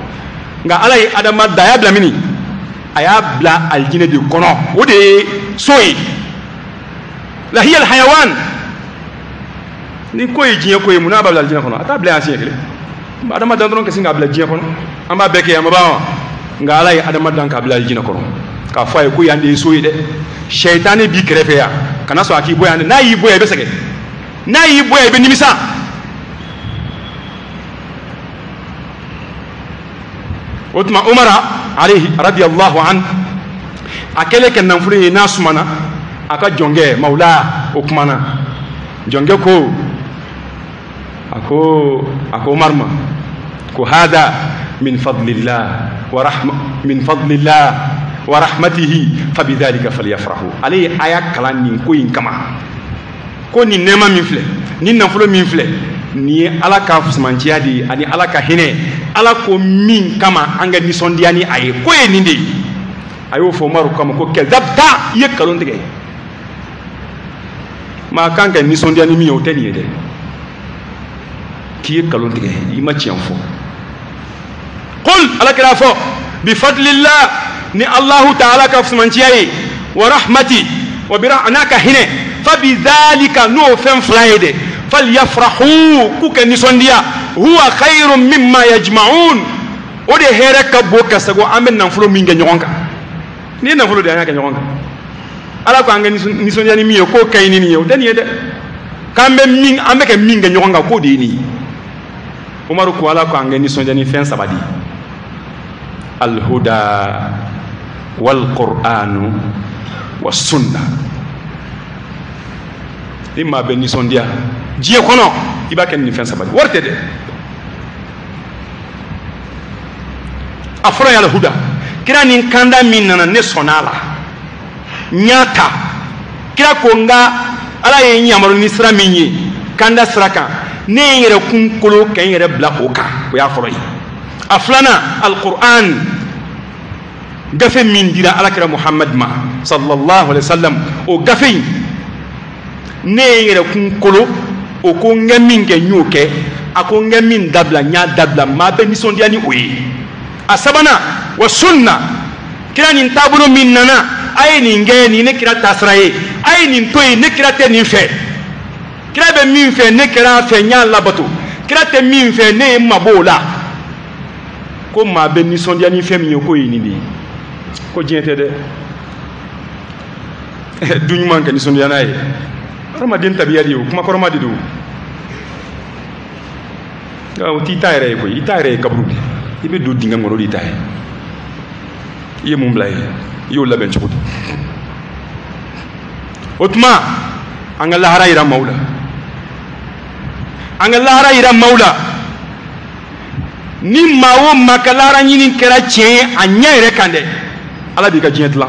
Nka Ala ye Adama dan, a y'a bila mini? A y'a bila alijinɛ de kɔnɔ. O de ye so ye. La hiya alhayawan. Ni ko ye diɲɛ ko ye, mun n'a b'a bila alijinɛ kɔnɔ? A t'a bila yan siɲɛ kelen. Adama dan dɔrɔn ka sin k'a bila diɲɛ kɔnɔ. An b'a bɛɛ kɛ yan, ma ban wa? Nka Ala ye Adama dan k'a bila alijinɛ kɔnɔ, k'a fɔ a ye ko yan de ye so ye dɛ. Sɛyitanɛ b'i kɛrɛfɛ yan, kana sɔn a k'i bɔ yan dɛ. N'a y'i bɔ yan, i bɛ sɛgɛn. N'a y'i bɔ yan, i bɛ nimisa. O tuma Umara alayhi radiyallahu an, a kɛlen ka nafolo ye n'a sumana, a ka jɔnkɛ mawula o kumana. Jɔnkɛ ko, a ko Umar ma ko hada min fadlillah wa rahma min fadlillah wa rahmatihi fabidhalika falyafrahu. Ale ye aya kalan nin ko in kama, ko nin nɛɛma min filɛ, nin nafolo min filɛ, nin ye Ala ka fusumanciya de ye ani Ala ka hinɛ. Ala ko min kama an ka nisɔndiya ni a ye, ko ye nin de ye. A y'o fɔ Umaru kama ko kazabta, i ye nkalon tigɛ. Maa kan ka nisɔndiya ni min ye, o tɛ nin ye dɛ. K'i ye nkalon tigɛ, i ma tiɲɛ fɔ. Qul, Ala kira fɔ, bi fadlillah, ni Allahu ta'ala ka fusumanciya ye, wa rahmati, wa bi n'a ka hinɛ, fa bi dhalika, n'o fɛn fila ye dɛ, falyafrahu, k'u ka nisɔndiya, huwa khayrun mimma yajma'un, o de hɛrɛ ka bon ka sago an bɛ nafolo min kɛ ɲɔgɔn kan. Ni ye nafolo de an y'a kɛ ɲɔgɔn kan. Ala ko an ka nisɔndiya ni min ye, k'o ka ɲi ni nin ye, o tɛ nin ye dɛ. K'an bɛ min, an bɛ ka min kɛ ɲɔgɔn kan, k'o de ye nin ye. Umaru ko Ala ko an ka nisɔndiya ni fɛn saba de ye: alhuda wal qur'anu wa sunna. Ni maa bɛ nisɔndiya diɲɛ kɔnɔ, i b'a kɛ nin fɛn saba de ye. Wari tɛ dɛ. A fɔlɔ ye alhuda. Kira ni kanda min nana, ne sɔnna a la, n y'a ta. Kira ko n ka Ala ye n yamaru ni sira min ye, kanda sira kan, ne ye n yɛrɛ kun kolo ka n yɛrɛ bila o kan, o y'a fɔlɔ ye. A filanan, alquran, gafe min dira Alakira Muhammad ma sallallahu alaihi wa sallam, o gafe in ne ye n yɛrɛ kun kolo, o ko n ka min kɛ n y'o kɛ, a ko n ka min dabila n y'a dabila, maa bɛ nisɔndiya ni o ye. A sabanan, wa sunna, kira nin taabolo min nana, a ye nin kɛ, nin ne kira taasira ye, a ye nin to yen, ne kira tɛ nin fɛ. Kira bɛ min fɛ, ne kɛra a fɛ, n y'a labato. Kira tɛ min fɛ, ne ye mabɔ o la. Ko maa bɛ nisɔndiya ni fɛn min ye, k'o ye nin de ye. Ko diɲɛ tɛ dɛ. Du ɲuman ka nisɔndiya n'a ye, hadamaden tabiya de ye o, kuma kɔrɔma de don. Nka o t'i ta yɛrɛ ye koyi, i ta yɛrɛ ye kaburu de. I bɛ don dingɛ kɔnɔ, o de y'i ta ye. I ye mun bila yen, i y'o labɛn cogo di? O tuma an ka lahara yira maaw la, an ka lahara yira maaw la. Ni maa o maa ka lahara ɲini kɛra tiɲɛ ye a ɲɛ yɛrɛ kan dɛ, Ala b'i ka diɲɛ dilan.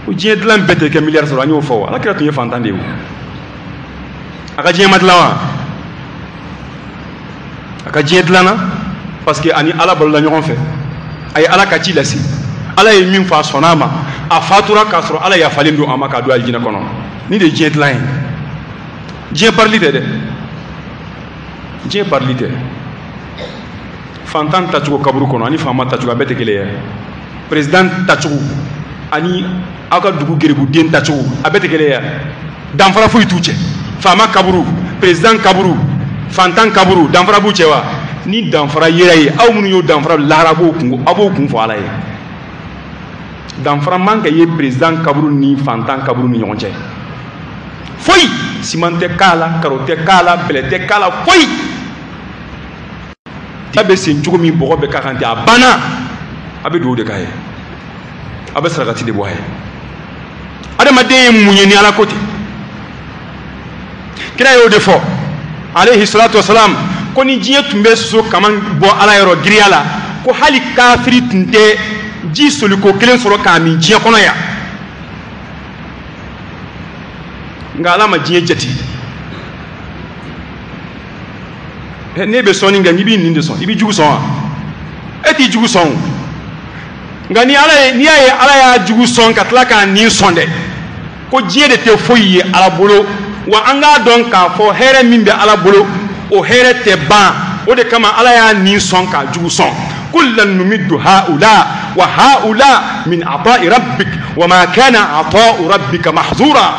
O diɲɛ dilan bɛɛ tɛ kɛ miliyari sɔrɔ, an y'o fɔ o. Ala kira tun ye fantan de ye o. A ka diɲɛ ma dilan wa? A ka diɲɛ dilanna parce que ani Ala balola ɲɔgɔn fɛ. A ye Ala ka ci lase, Ala ye min fɔ a sɔnna a ma, a fatura k'a sɔrɔ Ala yafalen don a ma k'a don alijinɛ kɔnɔ. Nin de ye diɲɛ dilan ye. Diɲɛ parili tɛ dɛ, diɲɛ parili tɛ. Fantan tacogo kaburu kɔnɔ ani faama tacogo a bɛɛ tɛ kelen ye. Président tacogo ani aw ka dugu geribuden tacogo a bɛɛ tɛ kelen ye. Danfara foyi t'u cɛ. Faama kaburu, président kaburu, fantan kaburu, danfara b'u cɛ wa? Ni danfara yera ye, aw minnu y'o danfara lahara b'o kun, aw b'o kun fɔ Ala ye. Danfara man ka ye président kaburu ni fantan kaburu ni ɲɔgɔn cɛ. Foyi, siman tɛ k'a la, karo tɛ k'a la, bɛlɛ tɛ k'a la, foyi. A bɛ sen cogo min bɔgɔ bɛ k'a kan ten, a banna. A bɛ dugawu de k'a ye, a bɛ sarakati de bɔ a ye. Adamaden ye mun ye ni Ala ko tɛ? Kira y'o de fɔ alayhi salatu wasalam, ko ni diɲɛ tun bɛ soso kaman bɔ Ala yɔrɔ giriya la, ko hali kafiri tun tɛ ji soliko kelen sɔrɔ k'a min diɲɛ kɔnɔ yan. Nka Ala ma diɲɛ jate. Ne bɛ sɔnni kɛ, n'i b'i nin de sɔn, i b'i jugu sɔn wa? E t'i jugu sɔn o. Nka ni Ala ye, n'i y'a ye Ala y'a jugu sɔn ka tila k'a nin sɔn dɛ, ko diɲɛ de tɛ foyi ye Ala bolo. Wa an k'a dɔn k'a fɔ hɛrɛ min bɛ Ala bolo, o hɛrɛ tɛ ban. O de kama Ala y'a nin sɔn k'a jugu sɔn. Kullan numiddu haula wa haula min ata'i rabbik wa ma kana ata'u rabbika mahzura.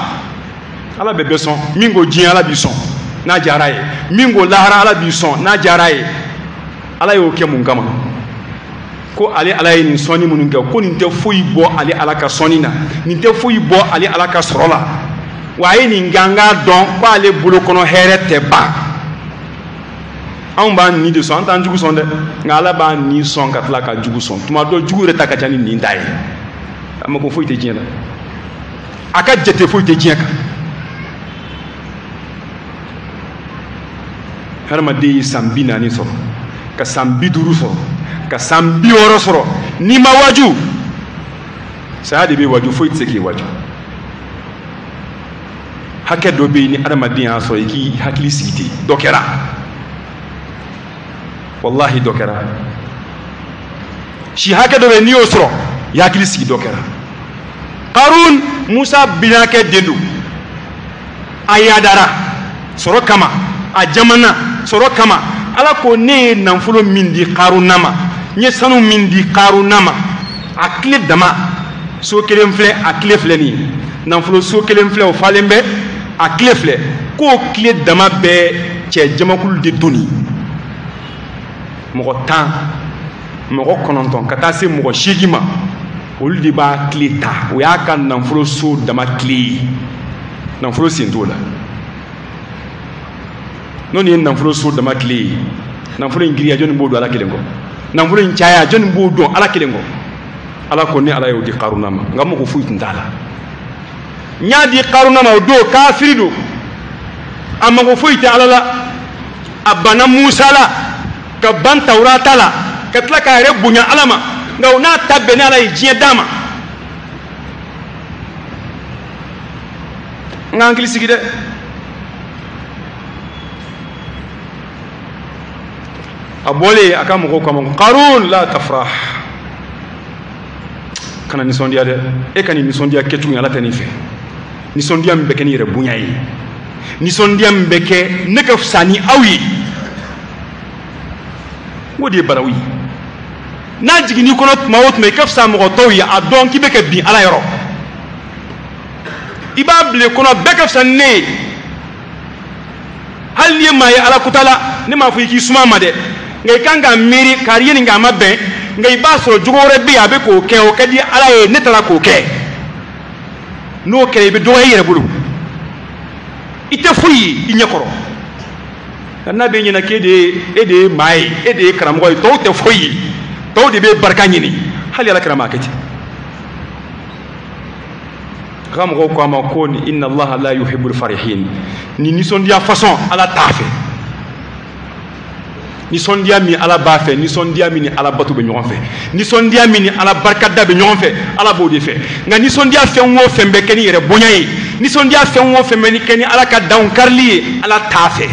Ala bɛ bɛɛ sɔn. Min ko diɲɛ, Ala b'i sɔn n'a diyara ye. Min ko lahara, Ala b'i sɔn n'a diyara ye. Ala y'o kɛ mun kama? Ko ale Ala ye nin sɔnni minnu kɛ, ko nin tɛ foyi bɔ ale Ala ka sɔnni na, nin tɛ foyi bɔ ale Ala ka sɔrɔ la. Wa a ye nin kɛ an k'a dɔn ko ale bolo kɔnɔ hɛrɛ tɛ ban. Anw b'an ni de sɔn, an t'an jugu sɔn dɛ. Nka Ala b'an ni sɔn ka tila ka jugu sɔn. Tuma dɔ jugu yɛrɛ ta ka ca ni nin ta ye. A mako foyi tɛ diɲɛ la, a ka jate foyi tɛ diɲɛ kan. Hadamaden ye san 40 sɔrɔ, ka san 50 sɔrɔ, ka san 60 sɔrɔ, n'i ma waju, saya de bɛ waju, foyi tɛ se k'i waju. Hakɛ dɔ bɛ yen ni hadamaden y'a sɔrɔ, i k'i hakili sigi ten, dɔ kɛra. Wallahi dɔ kɛra. Si hakɛ dɔ bɛ yen n'i y'o sɔrɔ, i hakili sigi, dɔ kɛra. Karun, Musa binakɛ den don. A yadara sɔrɔ kama, a jamana sɔrɔ kama. Ala ko ne ye nafolo min di Karuna ma, n ye sanu min di Karuna ma, a tile dama, so kelen filɛ, a tile filɛ nin ye. Nafolo so kelen filɛ, o falen bɛ, a tile filɛ. K'o tile dama bɛɛ cɛ jamakulu de donni. Mɔgɔ 10, mɔgɔ 9 ka taa se mɔgɔ 8 ma, olu de b'a tile ta. O y'a ka nafolo so dama tile ye. Nafolo sen t'o la. N'o ye nafolo so dama tile ye, nafolo in girinya jɔnni b'o dɔn Ala kelen kɔ? Nafolo in caya jɔnni b'o dɔn Ala kelen kɔ? Ala ko ne Ala y'o di Karuna ma, nka mɔgɔ foyi tun t'a la. N y'a di Karuna ma o don, kafiri don, a mago foyi tɛ Ala la, a banna Musa la, ka ban Tawurata la, ka tila k'a yɛrɛ bonya Ala ma. Nka o n'a ta bɛn ni Ala ye diɲɛ d'a ma. N ka hakili sigi dɛ. A bɔlen a ka mɔgɔw kama, Karun la tafrah, kana nisɔndiya dɛ. E ka nin nisɔndiya kɛcogo in, Ala tɛ nin fɛ. Nisɔndiya min bɛ kɛ ni yɛrɛ bonya ye, nisɔndiya min bɛ kɛ ne ka fisa ni aw ye, o de ye balawu ye. N'a jiginn'i kɔnɔ tuma o tuma, i ka fisa mɔgɔ tɔw ye, a dɔn k'i bɛ ka bin Ala yɔrɔ. I b'a bila i kɔnɔ bɛɛ ka fisa ni ne ye. Hali n'i ye maa ye Ala kuta la, ne m'a fɔ i k'i suma a ma dɛ, nka i kan ka miiri kari ye nin kɛ a ma bɛn, nka i b'a sɔrɔ jogo wɛrɛ bɛ yen a bɛ k'o kɛ, o ka di Ala ye, ne taara k'o kɛ. N'o kɛra, i bɛ dɔgɔya i yɛrɛ bolo, i tɛ foyi ye i ɲɛ kɔrɔ. Nka n'a bɛ ɲɛna k'e de ye, e de ye maa ye, e de ye karamɔgɔ ye, tɔw tɛ foyi ye, tɔw de bɛ barika ɲini. Hali Ala kɛra maa kɛ ten. A ka mɔgɔw ko a ma ko inna allaha la yuhibbul farihin, ni nisɔndiya façon Ala t'a fɛ. Nisɔndiya min Ala b'a fɛ, nisɔndiya min ni Ala bato bɛ ɲɔgɔn fɛ, nisɔndiya min ni Ala barikada bɛ ɲɔgɔn fɛ, Ala b'o de fɛ. Nka nisɔndiya fɛn o fɛn bɛ kɛ ni yɛrɛ bonya ye, nisɔndiya fɛn o fɛn bɛ kɛ ni Ala ka danw karili ye, Ala t'a fɛ.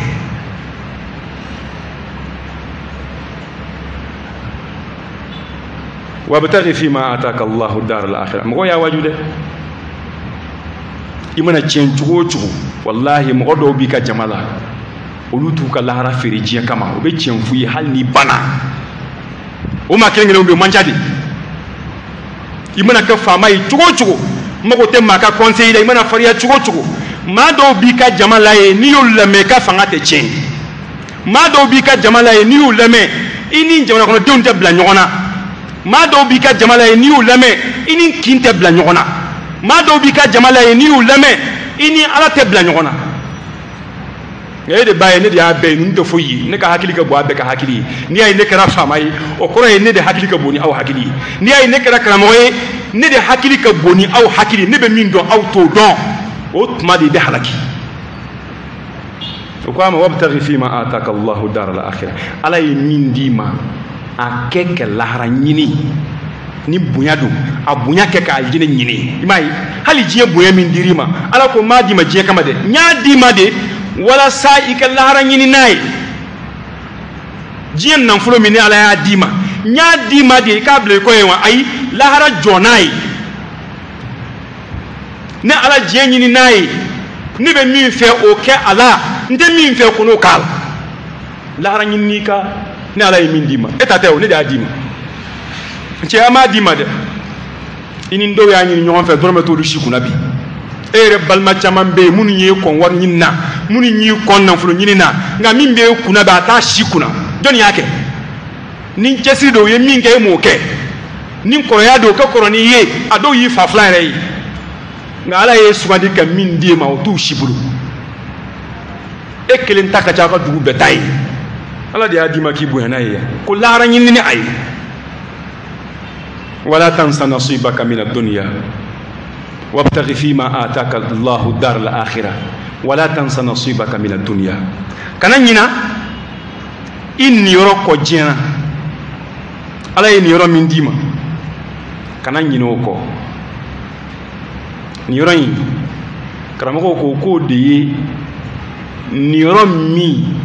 Wabtaghi fima ataka Allahu dar al-akhirah. Mɔgɔ y'a waju dɛ, i mana tiɲɛ cogo o cogo, wallahi mɔgɔ dɔw b'i ka jama la, olu t'u ka lahara feere diɲɛ kama, u bɛ tiɲɛ f'u ye hali n'i banna. O maa kelen kelenw bɛ yen, o man ca de. I mana kɛ faama ye cogo o cogo, n mago tɛ maa ka conseil la, i mana farinya cogo o cogo, maa dɔw b'i ka jama la yen, n'i y'olu lamɛn i ka fanga tɛ tiɲɛ. Maa dɔw b'i ka jama la yen, n'i y'u lamɛn i ni jamana kɔnɔdenw tɛ bila ɲɔgɔn na. Maa dɔw b'i ka jama la yen, n'i y'u lamɛn i ni kin tɛ bila ɲɔgɔn na. Maa dɔw b'i ka jama la yen, n'i y'u lamɛn i ni Ala tɛ bila ɲɔgɔn na. Nka e de b'a ye, ne de y'a bɛɛ ye, ninnu tɛ foyi ye, ne ka hakili ka bon a bɛɛ ka hakili ye. N'i y'a ye ne kɛra faama ye, o kɔrɔ ye ne de hakili ka bon ni aw hakili ye. N'i y'a ye ne kɛra karamɔgɔ ye, ne de hakili ka bon ni aw hakili ye, ne bɛ min dɔn aw t'o dɔn. O tuma de i bɛ halaki. O ko a ma wabtaghi fima ataka Allahu dar al-akhirah. Ala ye min d'i ma, a kɛ ka lahara ɲini. Ni bonya don, a bonya kɛ k'a alijinɛ ɲini. I m'a ye, hali diɲɛ bonya min dir'i ma, Ala ko n m'a d'i ma diɲɛ kama dɛ, n y'a d'i ma de walasa i ka lahara ɲini n'a ye. Diɲɛ nafolo min ni Ala y'a d'i ma, n y'a d'i ma de i k'a bila i kɔ ye wa? Ayi, lahara jɔ n'a ye. Ne Ala diɲɛ ɲini n'a ye, ne bɛ min fɛ o kɛ a la, n tɛ min fɛ ko n'o k'a la. Lahara ɲini ka ne Ala ye min d'i ma, e ta tɛ o, ne de y'a d'i ma. Cɛ, an m'a d'i ma dɛ, i ni dɔw y'a ɲini ɲɔgɔn fɛ, dɔrɔmɛ t'olu si kunna bi. E yɛrɛ balima caman bɛ yen minnu y'i kɔn wari ɲini na, minnu y'i kɔn nafolo ɲini na, nka min bɛ e kunna bi a t'a si kunna. Jɔnni y'a kɛ? Ni cɛsiri don, u ye min kɛ e m'o kɛ. Ni kɔrɔya don, o ka kɔrɔ n'i ye, a dɔw y'i fa filan yɛrɛ ye. Nka Ala ye sugandi ka min d'e ma, o t'u si bolo. E kelen ta ka ca aw ka dugu bɛɛ ta ye. Ala de y'a d'i ma k'i bonya n'a ye, ko lahara ɲini ni a ye. Wala tansa nasibaka mina dunya wabtaghi fima ataka Allahu dar al-akhirah wala tansa nasibaka mina dunya. Kana ɲina i niyɔrɔ kɔ diɲɛ na. Ala ye niyɔrɔ min d'i ma, kana ɲinɛ o kɔ. Niyɔrɔ in, karamɔgɔw ko k'o de ye niyɔrɔ min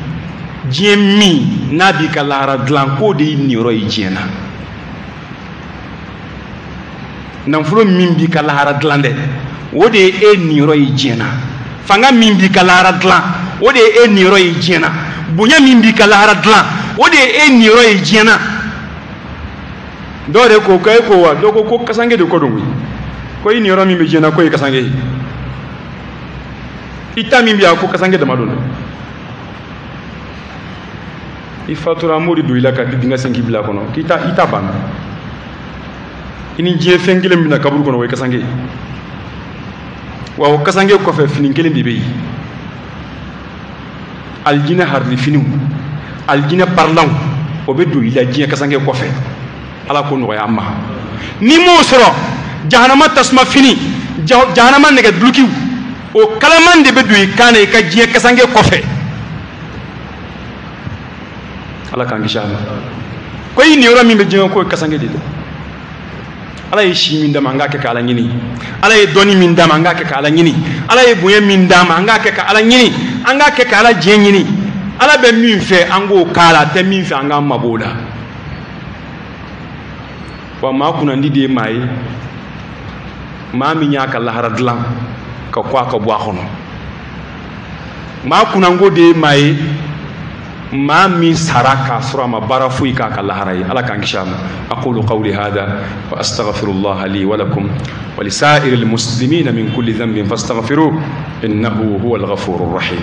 diɲɛ min n'a b'i ka lahara dilan, k'o de ye niyɔrɔ ye diɲɛ na. Nafolo min b'i ka lahara dilan dɛ, o de ye e niyɔrɔ ye diɲɛ na. Fanga min b'i ka lahara dilan, o de ye e niyɔrɔ ye diɲɛ na. Bonya min b'i ka lahara dilan, o de ye e niyɔrɔ ye diɲɛ na. Dɔw de ko k'e ko wa, dɔw ko ko kasange de ko don koyi, ko i niyɔrɔ min bɛ diɲɛ na k'o ye kasange ye. I ta min bɛ yan ko kasange dama don dɛ. I fatura, an b'o de don i la ka dingɛ sen k'i bila a kɔnɔ, k'i ta i ta banna. I ni diɲɛ fɛn kelen min bɛna kaburu kɔnɔ, o ye kasange ye. Wa o kasange kɔfɛ fini kelen de bɛ yen, alijinɛ harilifiniw, alijinɛ parilanw, o bɛ don i la diɲɛ kasange kɔfɛ. Ala k'o nɔgɔya an ma. N'i m'o sɔrɔ, jahanama tasuma fini, jahanama nɛgɛ dulokiw, o kalaman de bɛ don i kan na i ka diɲɛ kasange kɔfɛ. Ala k'an kisi a ma. Ko i niyɔrɔ min bɛ diɲɛ k'o ye kasange de ye dɛ. Ala ye si min d'a ma, an k'a kɛ ka Ala ɲini. Ala ye dɔnni min d'a ma, an k'a kɛ ka Ala ɲini. Ala ye bonya min d'a ma, an k'a kɛ ka Ala ɲini. An k'a kɛ ka Ala diɲɛ ɲini. Ala bɛ min fɛ, an k'o k'a la, a tɛ min fɛ, an k'an mabɔ o la. Wa maa kunnandi de ye maa ye, maa min y'a ka lahara dilan ka kɔ a ka bɔ a kɔnɔ. Maa kunnango de ye maa ye, maa min sara k'a sɔrɔ a ma baara foyi k'a ka lahara ye. Ala k'an kisi a ma. Aqulu qawli hadha wa astaghfirullah li wa lakum wa li sa'iril muslimina min kulli dhanbin fastaghfiruhu innahu huwal ghafurur rahim.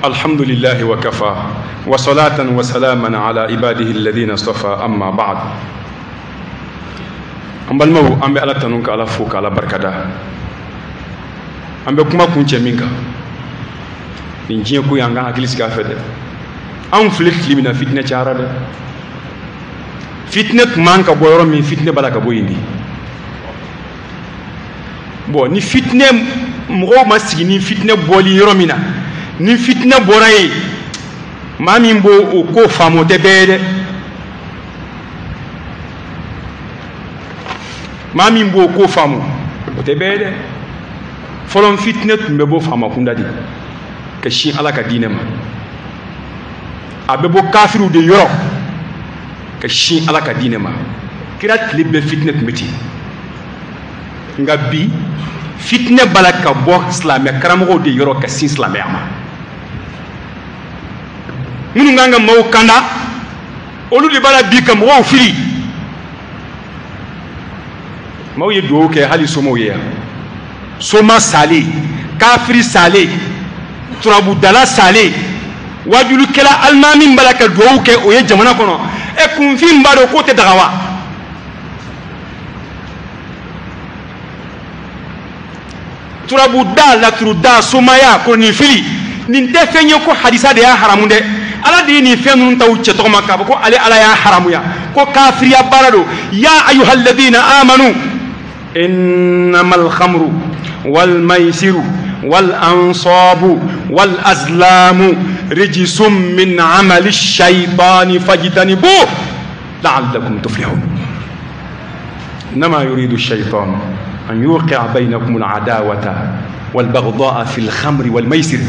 الحمد لله وكفى وصلاة وسلاما على عباده الذين اصطفى أما بعد. An balimaw, an bɛ Ala tanu ka Ala fo ka Ala barikada. An bɛ kuma kuncɛ min kan, Nin diɲɛ ko y'an ka hakili sigi a fɛ dɛ. Anw filɛ tile min na, fitinɛ cayara dɛ. Fitinɛ tun man ka bɔ yɔrɔ min, fitinɛ b'a la ka bɔ yen de. Bon, ni fitinɛ mɔgɔw ma sigi ni fitinɛ bɔli yɔrɔ min na, ni fitinɛ bɔra yen, maa min b'o o ko faamu o tɛ bɛɛ ye dɛ. Maa min b'o ko faamu o tɛ bɛɛ ye dɛ. Fɔlɔ fitinɛ tun bɛ bɔ faama kunda de ka sin Ala ka diinɛ ma. A bɛ bɔ kafiriw de yɔrɔ ka sin Ala ka diinɛ ma. Kira tile bɛɛ fitinɛ tun bɛ ten. Nka bi fitinɛ b'a la ka bɔ silamɛ karamɔgɔw de yɔrɔ ka sin silamɛya ma. Minnu kan ka maaw kanda, olu de b'a la bi ka mɔgɔw fili. Maaw ye duwawu kɛ hali somaw ye yan. Soma salen, kafiri salen, turabudala salen, wajulukɛla alimami b'a la ka duwawu kɛ o ye jamana kɔnɔ. Ɛ, kunfin b'a dɔn k'o tɛ daga wa? Turabuda, laturuda, somaya, kɔnɔnifili, nin tɛ fɛn ye ko hadisa de y'a haramu dɛ. Ala de ye nin fɛn ninnu ta u cɛ tɔgɔ ma k'a fɔ ko ale Ala y'a haramuya, ko kafiriya baara don. Ya ayuhalladina amanu innamal khamru wal maisiru wal ansabu wal azlamu rijsum min amali shaytani fajtanibuhu la'allakum tuflihun. Innama yuridu shaytanu an yuqi'a baynakum al-adawata wal baghdha'a fil khamri wal maisir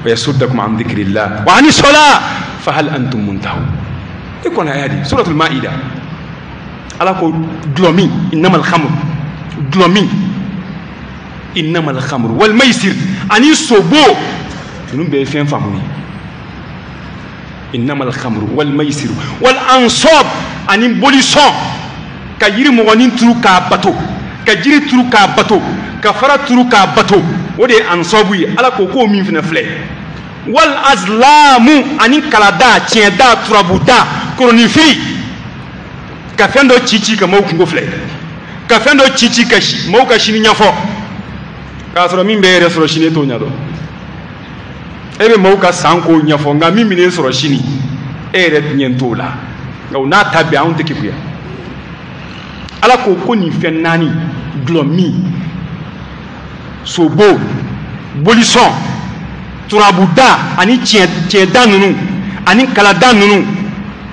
wa yasuddakum an dhikrillah wa 'ani salah fa hal antum muntahun. E kɔnɔ aya di suratul Maida. Ala ko dulɔ min, innamal khamru, dulɔ min, innamal khamru wal maisir ani sobo, ninnu bɛɛ ye fɛn faamu ye. Innamal khamru wal maisir wal ansab ani bolisɔn, ka yiri mɔgɔnin turu k'a bato, ka jiri turu k'a bato, ka fara turu k'a bato, o de ye ansabu ye. Ala ko k'o min fana filɛ, wal azlamu ani kalada, tiɲɛda, turabuda, koronifili, ka fɛn dɔ ci ci ka maaw kungo filɛ, ka fɛn dɔ ci ci ka maaw ka sini ɲɛfɔ, k'a sɔrɔ min bɛ e yɛrɛ sɔrɔ sini e t'o ɲɛdɔn. E bɛ maaw ka san k'o ɲɛfɔ, nka min bɛ n'e sɔrɔ sini e yɛrɛ ɲɛ t'o la. Nka o n'a ta bɛɛ, anw tɛ kekuya. Ala ko ko nin fɛn naani, dulɔ min, sobo, bolisɔn, turabuda ani tiɲɛda ninnu ani kalada ninnu,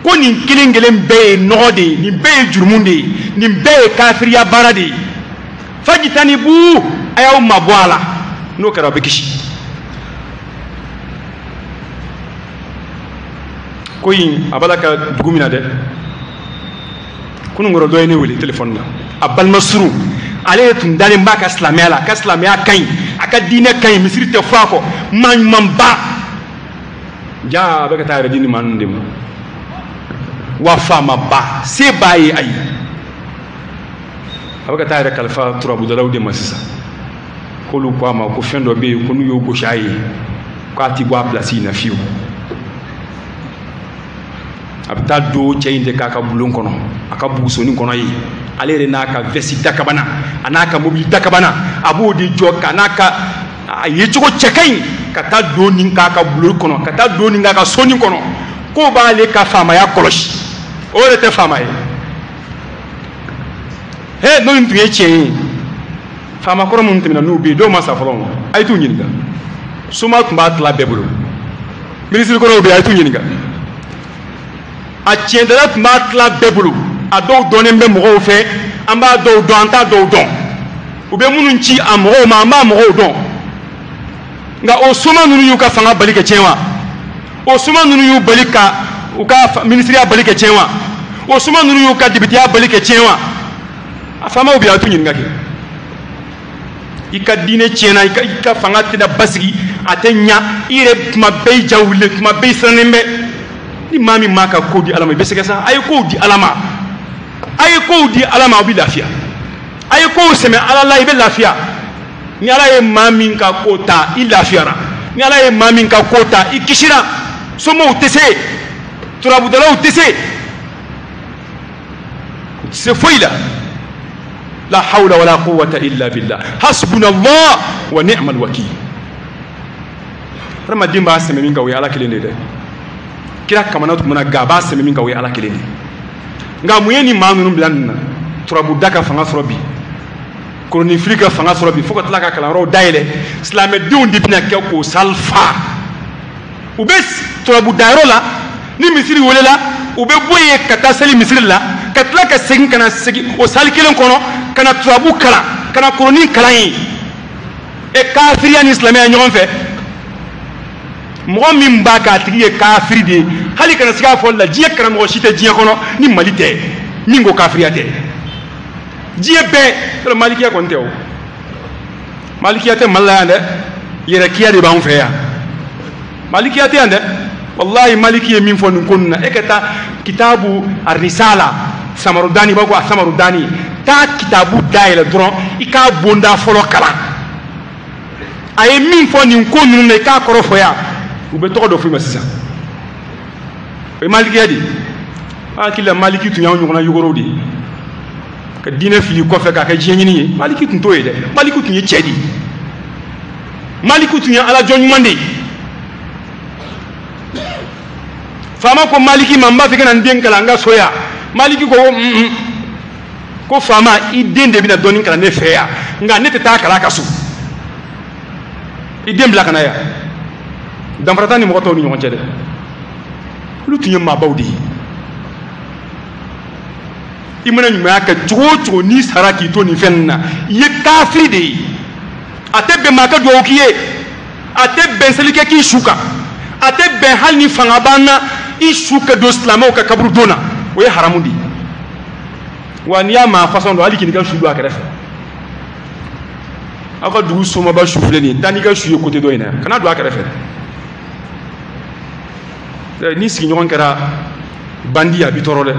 ko nin kelen kelen bɛɛ ye nɔgɔ de ye, nin bɛɛ ye jurumu de ye, nin bɛɛ ye kafiriya baara de ye. Fajitanibu, a y'aw mabɔ a la, n'o kɛra aw bɛ kisi. Ko in a b'a la ka dugu min na dɛ. Kunun kɔrɔ dɔ ye ne wele telefɔni na, a balima surun, ale tun dalen b'a ka silamɛya la, a ka silamɛya ka ɲi, a ka diinɛ ka ɲi, misiri tɛ fɔ a kɔ, maa ɲumanba. Ja a bɛ ka taa yɛrɛ di nin maa ninnu de ma. Wa faamaba, se b'a ye, ayi, a bɛ ka taa yɛrɛ kalifa turabudalaw de ma sisan. K'olu ko a ma ko fɛn dɔ bɛ yen ko n'u y'o gosi a ye k'a ti bɔ a pilasi in na fiyewu. A bɛ taa don cɛ in de k'a ka bulon kɔnɔ, a ka bugusonin kɔnɔ yen. Ale yɛrɛ n'a ka vɛsi dakabana, a n'a ka mobili dakabana, a b'o de jɔ ka n'a ka a yecogo cɛ ka ɲi, ka taa don nin k'a ka bulon kɔnɔ, ka taa don nin k'a ka sonin kɔnɔ, k'o b'ale ka faamaya kɔlɔsi. O yɛrɛ tɛ faama ye. He, n'o tun ye tiɲɛ ye, faama kɔrɔ minnu tɛmɛna n'u bɛ yen, dɔw ma sa fɔlɔ, a ye t'u ɲininka. Soma tun b'a tila bɛɛ bolo, minisiri kɔrɔw bɛ yen, a ye t'u ɲininka. A tiɲɛdala tun b'a tila bɛɛ bolo, a dɔw dɔnnen bɛ mɔgɔw fɛ, an b'a dɔw dɔn, an t'a dɔw dɔn. U bɛ minnu ci a mɔgɔw ma, an b'a mɔgɔw dɔn. Nka o soma ninnu y'u ka fanga bali ka tiɲɛ wa? O soma ninnu y'u bali ka u ka minisiriya bali ka tiɲɛ wa? O soma ninnu y'u ka depiteya bali ka tiɲɛ wa? A faamaw bɛ yen, a t'u ɲininka kɛ. I ka diinɛ tiɲɛna, i ka fanga tɛna basigi, a tɛ ɲa, i yɛrɛ tuma bɛɛ i ja wulilen, tuma bɛɛ i sirannen bɛ. Ni maa min m'a ka ko di Ala ma, i bɛ sɛgɛn sa. A ye kow di Ala ma, a ye kow di Ala ma, aw bɛ lafiya. A ye kow sɛmɛ Ala la, i bɛ lafiya. Ni Ala ye maa min ka ko ta, i lafiyara. Ni Ala ye maa min ka ko ta, i kisira. Somaw tɛ se, turabudalaw tɛ se, u tɛ se foyi la. La hawla wala quwwata illa billah. Hasbunallah wa ni'mal wakil. Hadamaden b'a sɛmɛ min kan, o ye Ala kelen de ye dɛ. Kira kamana tun mana gan, a b'a sɛmɛ min kan, o ye Ala kelen de ye. Nka mun ye nin maa ninnu bila nin na? Turabuda ka fanga sɔrɔ bi, kolonifili ka fanga sɔrɔ bi, fo ka tila ka kalanyɔrɔw dayɛlɛ. Silamɛdenw de bɛna kɛ k'o sali fa. U bɛ turabudayɔrɔ la, ni misiri welela, u bɛ bɔ yen ka taa seli misiri la, ka tila ka segin ka na segin o sali kelen kɔnɔ ka na turabu kalan, ka na koloni kalan yen. E kafiriya ni silamɛya ɲɔgɔn fɛ, mɔgɔ min b'a k'a tigi ye kafiri de ye. Hali kana se k'a fɔ la, diɲɛ karamɔgɔ si tɛ diɲɛ kɔnɔ ni Mali tɛ min ko kafiriya tɛ. Diɲɛ bɛɛ yɔrɔ malikiya kɔni tɛ o, malikiya tɛ Mali la yan dɛ, yɛrɛkiya de b'anw fɛ yan. Malikiya tɛ yan dɛ. Wallahi maliki ye min fɔ nin ko ninnu na, e ka taa kitabu arisala samarudani, b'a ko a samarudani, taa kitabu dayɛlɛ dɔrɔn i k'a bonda fɔlɔ kalan. A ye min fɔ nin ko ninnu na, i k'a kɔrɔ fɔ yan, u bɛ tɔgɔ dɔ f'i ma sisan. O ye malikiya de ye. Hakili la maliki tun y'anw ɲɔgɔnna yogorow de ye, ka diinɛ fili kɔfɛ k'a kɛ diɲɛ ɲini ye. Maliki tun t'o ye dɛ. Maliki tun ye cɛ de ye, maliki tun ye ala jɔn ɲuman de ye. Faama ko maliki ma, n b'a fɛ ka na n den kalan n ka so yan. Maliki ko ko faama, i den de bɛna dɔɔnin kalan ne fɛ yan, nka ne tɛ taa kalan a ka so, i den bila ka na yan. Danfara t'a ni mɔgɔ tɔw ni ɲɔgɔn cɛ dɛ. Olu tun ye maabaw de ye. I mana ɲumanya kɛ cogo o cogo, n'i sara k'i to nin fɛn ninnu na, i ye kafiri de ye. A tɛ bɛn maa ka duwawu k'i ye, a tɛ bɛn seli kɛ k'i su kan, a tɛ bɛn hali ni fanga b'an na i su ka don silamɛw ka kaburudon na, o ye haramu de ye. Wa n'i y'a maa fasɔn dɔn, hali k'i ka su don a kɛrɛfɛ. Aw ka dugu somaba su filɛ nin ye, taa n'i ka su ye côté dɔ in na, kana don a kɛrɛfɛ. Ni sigiɲɔgɔn kɛra bandi, a b'i tɔɔrɔ dɛ.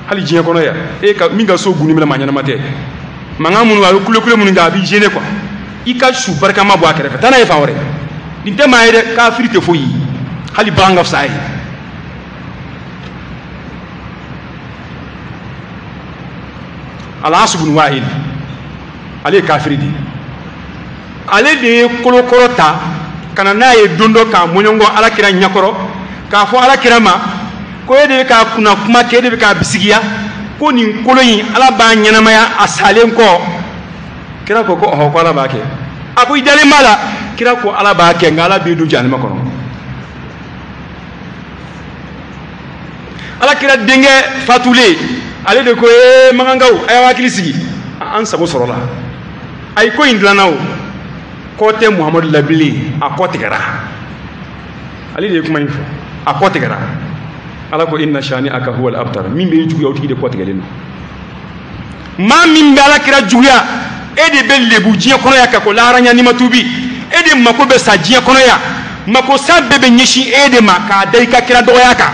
Hali diɲɛ kɔnɔ yan, e ka min ka so gunni bɛna maa ɲɛnama tɛ, mankan minnu a bɛ kulekule minnu kɛ, a b'i gêner quoi. I ka su barikama bɔ a kɛrɛfɛ, taa n'a ye fan wɛrɛ. Nin tɛ maa ye dɛ, kafiri tɛ foyi ye, hali bagan ka fisa a ye. Al-As ibn Wa'il, ale ye kafiri de ye. Ale de ye kolokɔrɔ ta ka na n'a ye don dɔ k'a mɔɲɔngɔ Ala kira ɲɛkɔrɔ, k'a fɔ Ala kira ma ko e de bɛ k'a kunna kuma kɛ, e de bɛ k'a bisigiya, ko nin kolo in Ala b'a ɲɛnamaya a salen kɔ. Kira ko ko ɔhɔ, ko Ala b'a kɛ. A ko i dalen b'a la? Kira ko Ala b'a kɛ, nka Ala b'i don jahanama kɔnɔ. Ala kira denkɛ fatulen, ale de ko ee makankaw, a y'aw hakili sigi, an sago sɔrɔla. A ye ko in dilanna o, kɔ tɛ Muhamadu la bilen, a kɔ tigɛra. Ale de ye kuma in fɔ, a kɔ tigɛra. Ala ko inna shani'aka huwa al-abtar, min bɛ juguya o tigi de kɔ tigɛlen don. Maa min bɛ Ala kira juguya, e de bɛ lebu diɲɛ kɔnɔ yan ka ko lahara ɲɛ n'i ma tuubi. E de mako bɛ sa diɲɛ kɔnɔ yan, mako sa bɛɛ bɛ ɲɛsin e de ma k'a da i ka kira dɔgɔya kan.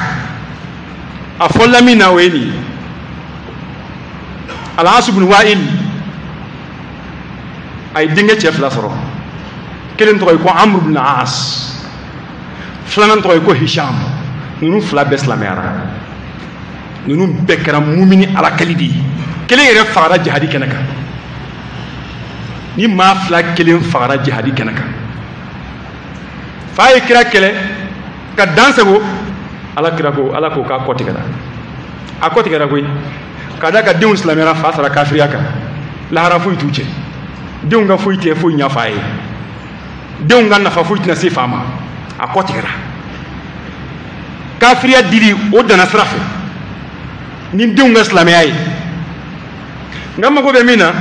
A fɔlɔla min na o ye nin ye. Al-As ibn Wa'il, a ye denkɛ cɛ fila sɔrɔ. Kelen tɔgɔ ye ko Amr ibn As, filanan tɔgɔ ye ko Hisham. Ninnu fila bɛɛ silamɛyara, ninnu bɛɛ kɛra mumini alakali de ye. Kelen yɛrɛ fagara jihadi kɛnɛ kan. Ni maa fila kelen fagara jihadi kɛnɛ kan, fa ye kira kɛlɛ ka dan sago, Ala kira ko, Ala ko k'a kɔ tigɛra. A kɔ tigɛra koyi, ka d'a kan denw silamɛyara, fa sara kafiriya kan, lahara foyi t'u cɛ, denw ka foyi tɛ foyi ɲɛ fa ye, denw ka nafa foyi tɛna se fa ma, a kɔ tigɛra. Kafiriya dili o danna sira fɛ ni denw ka silamɛya ye. Nka n mago bɛ min na,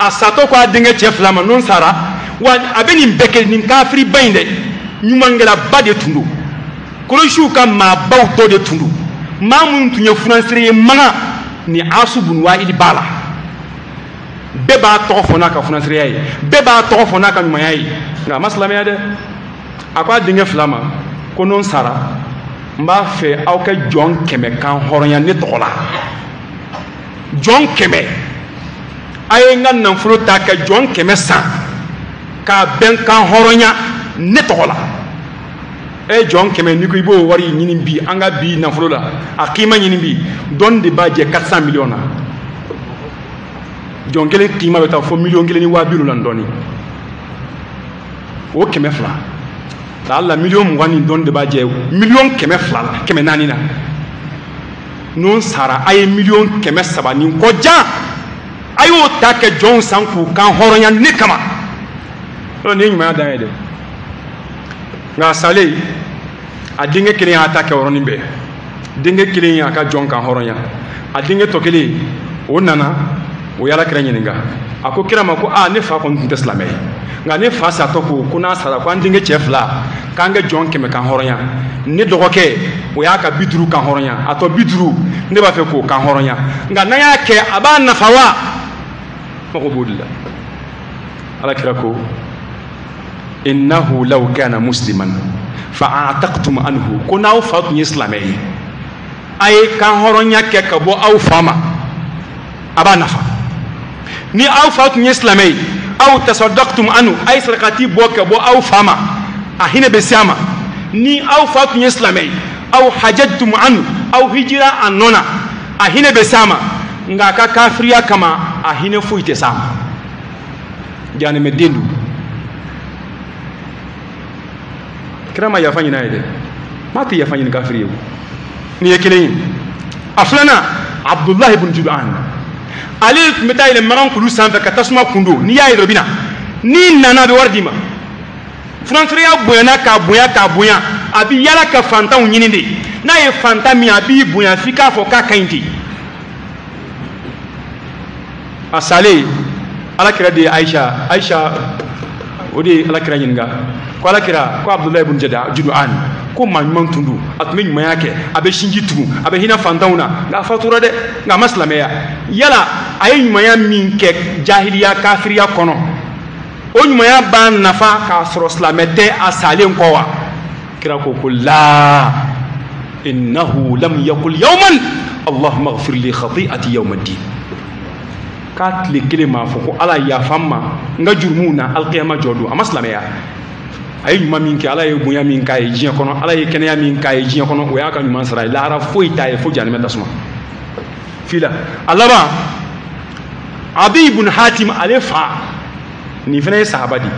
a satɔ ko a denkɛ cɛ fila ma, n'o sara wa a bɛ nin bɛɛ kɛ, nin kafiriba in dɛ, ɲumankɛlaba de tun don, Kɔlɔsiw ka maabaw dɔ de tun don, maa minnu tun ye funansere ye Makan ni Asu bun Wa'il b'a la. Bɛɛ b'a tɔgɔ fɔ n'a ka funansereya ye, bɛɛ b'a tɔgɔ fɔ n'a ka ɲumanya ye, nka a ma silamɛya dɛ. A ko a denkɛ fila ma ko n'o sara, n b'a fɛ aw ka jɔn 100 kan hɔrɔnya ne tɔgɔ la. Jɔn 100, a ye n ka nafolo ta ka jɔn 100 san k'a bɛn kan hɔrɔnya ne tɔgɔ la. E jɔn 100, n'i ko i b'o wari ɲini bi, an ka bi nafolo la, a kima ɲini bi, dɔɔni de b'a jɛ 400 millions na. Jɔn kelen kima bɛ taa fo miliyɔn kelen ni waa bi wolonwula ni dɔɔni. O 200. La miliyɔn 20 ni dɔɔni de b'a jɛ miliyɔn 200 la 400 na. N'o sara a ye miliyɔn 300 ni kɔ jan a y'o ta kɛ jɔnw san k'u kan hɔrɔnya ne kama. Yɔrɔ nin ye ɲumanya dan ye dɛ. Nka a salen a denkɛ kelen y'a ta kɛ yɔrɔnin bɛɛ. Denkɛ kelen y'a ka jɔn kan hɔrɔnya. A denkɛ tɔ kelen o nana o ye Ala kira ɲininka. A ko kira ma ko aa ne fa kɔni tun tɛ silamɛ ye. Nka ne fa satɔ ko n'a sara ko an denkɛ cɛ 2 k'an kɛ jɔn 100 kan hɔrɔnya. Ne dɔgɔkɛ o y'a ka 50 kan hɔrɔnya. A tɔ 50 ne b'a fɛ k'o kan hɔrɔnya. Nka n'an y'a kɛ a b'a nafa wa? Mago b'o de la. Ala kira ko innahu law kana musliman fa a'taqtum anhu. Ko n'aw fa tun ye silamɛ ye a ye kan hɔrɔnya kɛ ka bɔ aw fa ma a b'a nafa. Ni aw fa tun ye silamɛ ye aw tasaddaqtum anhu a ye sarakati bɔ ka bɔ aw fa ma a hinɛ bɛ se a ma. Ni aw fa tun ye silamɛ ye aw hajjtum anhu aw hijira a nɔ na a hinɛ bɛ se a ma. Nka a ka kafiriya kama a hinɛ foyi tɛ s'a ma. Jahanamɛden don. Kira ma yafa ɲini a ye dɛ. Maa tɛ yafa ɲini kafiri ye o. Nin ye kelen ye. A filanan Abdullahi ibn Judan. Ale tun bɛ taa yɛlɛ magan kulu sanfɛ ka tasuma kun don. N'i y'a ye dɔrɔn i bɛ na. N'i nana a bɛ wari d'i ma. Furancɛya bonyana k'a bonya k'a bonya. A bɛ yala ka fantanw ɲini de. N'a ye fantan min ye a b'i bonya f'i k'a fɔ k'a ka ɲi ten. A salen Ala kira de ye Ayisa Ayisa o de ye Ala kira ɲininka. Ko Ala kira ko Abdullahi ibn Judan ko maa ɲuman tun don a tun bɛ ɲumanya kɛ a bɛ sinji tugu a bɛ hinɛ fantanw na nka a fatura dɛ nka a ma silamɛya. Yala a ye ɲumanya min kɛ jahiliya kafiriya kɔnɔ o ɲumanya b'a nafa k'a sɔrɔ silamɛ tɛ a salen kɔ wa? Kira ko ko laa innahu lam yakul yawman allahumma ighfir li khati'ati yawma ddin. K'a tile kelen m'a fɔ ko Ala yafa n ma n ka jurumuw na alikiyama jɔ don. A ma silamɛya. A ye ɲuman min kɛ Ala ye bonya min k'a ye diɲɛ kɔnɔ Ala ye kɛnɛya min k'a ye diɲɛ kɔnɔ o y'a ka ɲuman sara ye. Lahara foyi t'a ye fo jahanamɛ tasuma. Fila a laban Adi ibn Hatim ale fa nin fana ye sahaba de ye.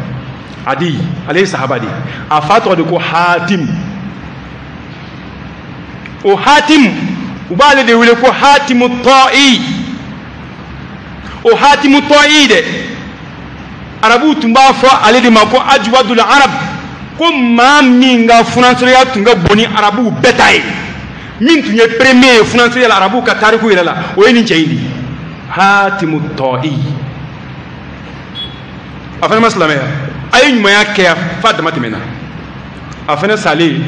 Adi ale ye sahaba de ye. A fa tɔgɔ de ko Hatim. O Hatim u b'ale de wele ko Hatimu Tɔ'i. O Hatimu Tɔ'i dɛ arabuw tun b'a fɔ ale de ma ko Ajwadul Arab. Ko maa min ka funansɔrɔya tun ka bon ni arabuw bɛɛ ta ye min tun ye premier ye funansɔrɔya la arabuw ka tariku yɛrɛ la o ye nin cɛ in de ye Hatimu Tɔ'i. A fana ma silamɛya. A ye ɲumanya kɛ f'a dama tɛmɛna. A fana salen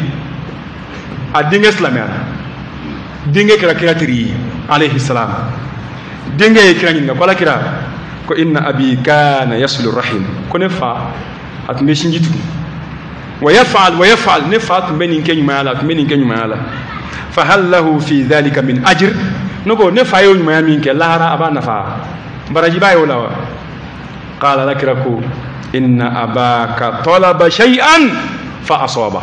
a denkɛ silamɛyara. Denkɛ kɛra kira teri ye alayhi salam. Denkɛ ye kira ɲininka ko Ala kira ko inna abi kana yasilu rahim. Ko ne fa a tun bɛ sinji tugu. Wa yaf'al wa yaf'al ne fa tun bɛ nin kɛ ɲumanya la a tun bɛ nin kɛ ɲumanya la. Fa hal lahu fi dhalika min ajr. Ne ko ne fa ye o ɲumanya min kɛ lahara a b'a nafa baraji b'a ye o la wa? Qala Ala kira ko inna abaka talaba shay'an fa asaba.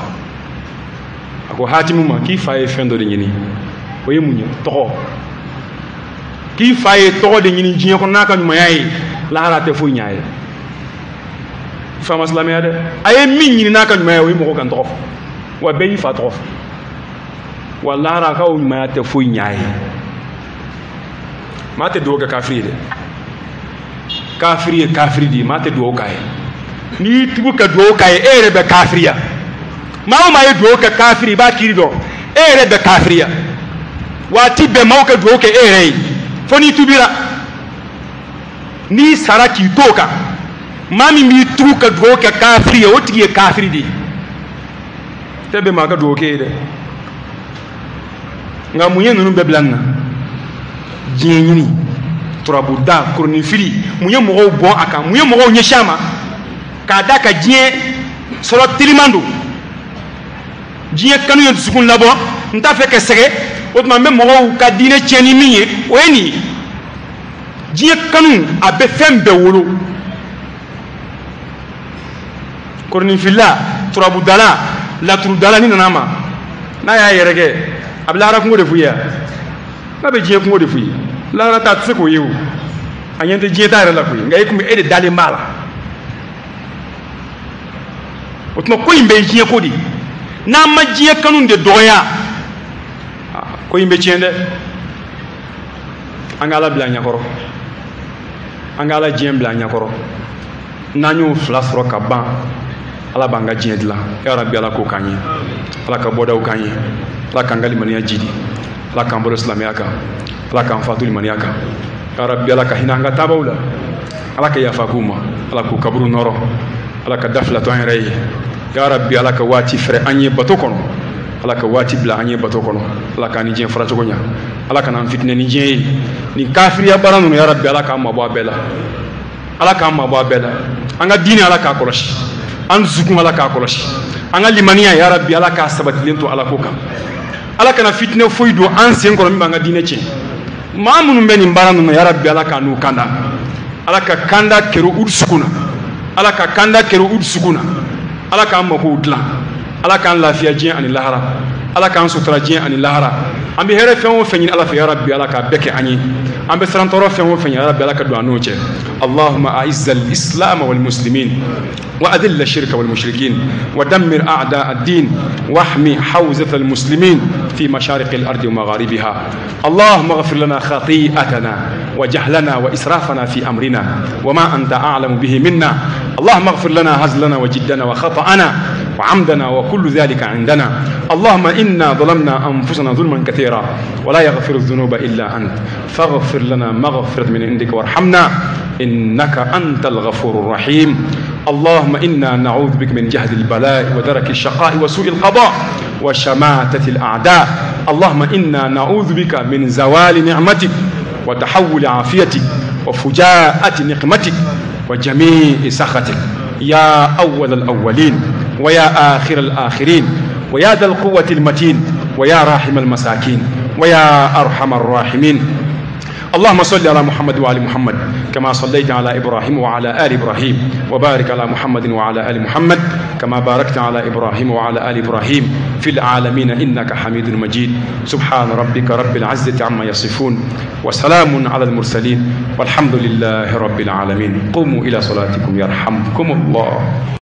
A ko Hatimu ma k'i fa ye fɛn dɔ de ɲini o ye mun ye? Tɔgɔ. K'i fa ye tɔgɔ de ɲini diɲɛ kɔnɔ n'a ka ɲumanya ye lahara tɛ foyi ɲ'a ye. Fa ma silamɛya dɛ. A ye min ɲini n'a ka ɲumanya ye o ye mɔgɔ kan tɔgɔ fɔ wa bɛɛ y'i fa tɔgɔ fɔ wa lahara k'o ɲumanya tɛ foyi ɲ'a ye. Maa tɛ dugawu kɛ kafiri ye dɛ. Kafiri ye kafiri de ye maa tɛ dugawu k'a ye. N'i y'i tugu ka dugawu k'a ye e yɛrɛ bɛ kafiriya. Maa o maa ye dugawu kɛ kafiri i b'a kiiri dɔn e yɛrɛ bɛ kafiriya. Waati bɛɛ maaw ka dugawu kɛ e yɛrɛ ye fo n'i tubira. N'i sara k'i to o kan maa min b'i tugu ka dugawu kɛ kafiri ye o tigi ye kafiri de ye. Tɛ bɛn maa ka dugawu kɛ ye dɛ. Nka mun ye ninnu bɛɛ bila nin na? Diɲɛ ɲini turabuda kuruninfili mun ye mɔgɔw bɔn a kan mun ye mɔgɔw ɲɛsin a ma k'a da ka diɲɛ sɔrɔ teliman don. Diɲɛ kanu ye dusukun labɔ n t'a fɛ ka sɛgɛn o tuma n bɛ mɔgɔw ka diinɛ tiɲɛ ni min ye o ye nin ye. Diɲɛ kanu a bɛ fɛn bɛɛ wolo. Koroninfilila turabudala laturudala ni nana a ma n'a y'a yɛrɛ kɛ a bɛ lahara kungo de f'u ye n'a bɛ diɲɛ kungo de f'u ye. Lahara ta a tɛ se k'o ye o a ɲɛ tɛ diɲɛ ta yɛrɛ la koyi nka e kun bɛ e de dalen b'a la. O tuma ko in bɛ diɲɛ ko de, n'an ma diɲɛ kanu de dɔgɔya, ko in bɛ tiɲɛ dɛ. An ka Ala bila an ɲɛkɔrɔ, an ka Ala diɲɛ bila an ɲɛkɔrɔ. N'an y'o fila sɔrɔ ka ban, Ala b'an ka diɲɛ dilan. Ya Rabbi, Ala k'o k'an ye, Ala ka bɔdaw k'an ye, Ala k'an ka limaniya jidi, Ala k'an bolo silamɛya kan, Ala k'an fatu limaniya kan. Ya Rabbi, Ala ka hinɛ an ka taabaw la, Ala ka yafa k'u ma, Ala k'u kaburu nɔrɔ, Ala ka da fila to an yɛrɛ ye. Ya Rabbi, Ala ka waati fɛrɛ an ye bato kɔnɔ, Ala ka waati bila an ye bato kɔnɔ, Ala k'an ni diɲɛ fara cogo ɲa, Ala kana an fitinɛ ni diɲɛ ye. Nin kafiriya baara ninnu, ya Rabbi, Ala k'an mabɔ a bɛɛ la, Ala k'an mabɔ a bɛɛ la. An ka diinɛ, Ala k'a kɔlɔsi, an dusukun, Ala k'a kɔlɔsi, an ka limaniya, ya Rabbi, Ala k'a sabatilen to Ala ko kan. Ala kana fitinɛ foyi don an sen kɔrɔ min b'an ka diinɛ tiɲɛ. Maa minnu bɛ nin baara ninnu, ya Rabbi, Ala k'a n'u kanda, Ala ka kanda kɛrɛ u dusukun na, Ala ka kanda kɛrɛ u dusukun na, Ala k'an makow dilan, Ala k'an lafiya diɲɛ ani lahara, Ala k'an sutura diɲɛ ani lahara. An bɛ hɛrɛ fɛn o fɛn ɲini Ala fɛ, ya Rabbi, Ala k'a bɛɛ kɛ an ye. An bɛ siran tɔɔrɔ fɛn o fɛn ɲɛ, ya Rabbi, Ala ka don an n'o cɛ. Allahumma a'izz al-islam wal muslimin wa adhill ash-shirka wal mushrikin wa dammir a'da ad-din wa ahmi hawzat al-muslimin fi mashariq al-ardi wa magharibiha. اللهم اغفر لنا خطيئتنا وجهلنا وإسرافنا في أمرنا وما أنت أعلم به منا. اللهم اغفر لنا هزلنا وجدنا وخطأنا وعمدنا وكل ذلك عندنا. اللهم إنا ظلمنا أنفسنا ظلما كثيرا ولا يغفر الذنوب إلا أنت، فاغفر لنا مغفرة من عندك وارحمنا إنك أنت الغفور الرحيم. اللهم إنا نعوذ بك من جهد البلاء ودرك الشقاء وسوء القضاء وشماتة الأعداء. اللهم إنا نعوذ بك من زوال نعمتك وتحول عافيتك وفجاءة نقمتك وجميع سخطك، يا أول الأولين ويا آخر الآخرين ويا ذا القوة المتين ويا راحم المساكين ويا أرحم الراحمين. اللهم صل على محمد وعلى محمد كما صليت على إبراهيم وعلى آل إبراهيم، وبارك على محمد وعلى آل محمد كما باركت على إبراهيم وعلى آل إبراهيم في العالمين إنك حميد مجيد. سبحان ربك رب العزة عما يصفون وسلام على المرسلين والحمد لله رب العالمين. قوموا إلى صلاتكم يرحمكم الله.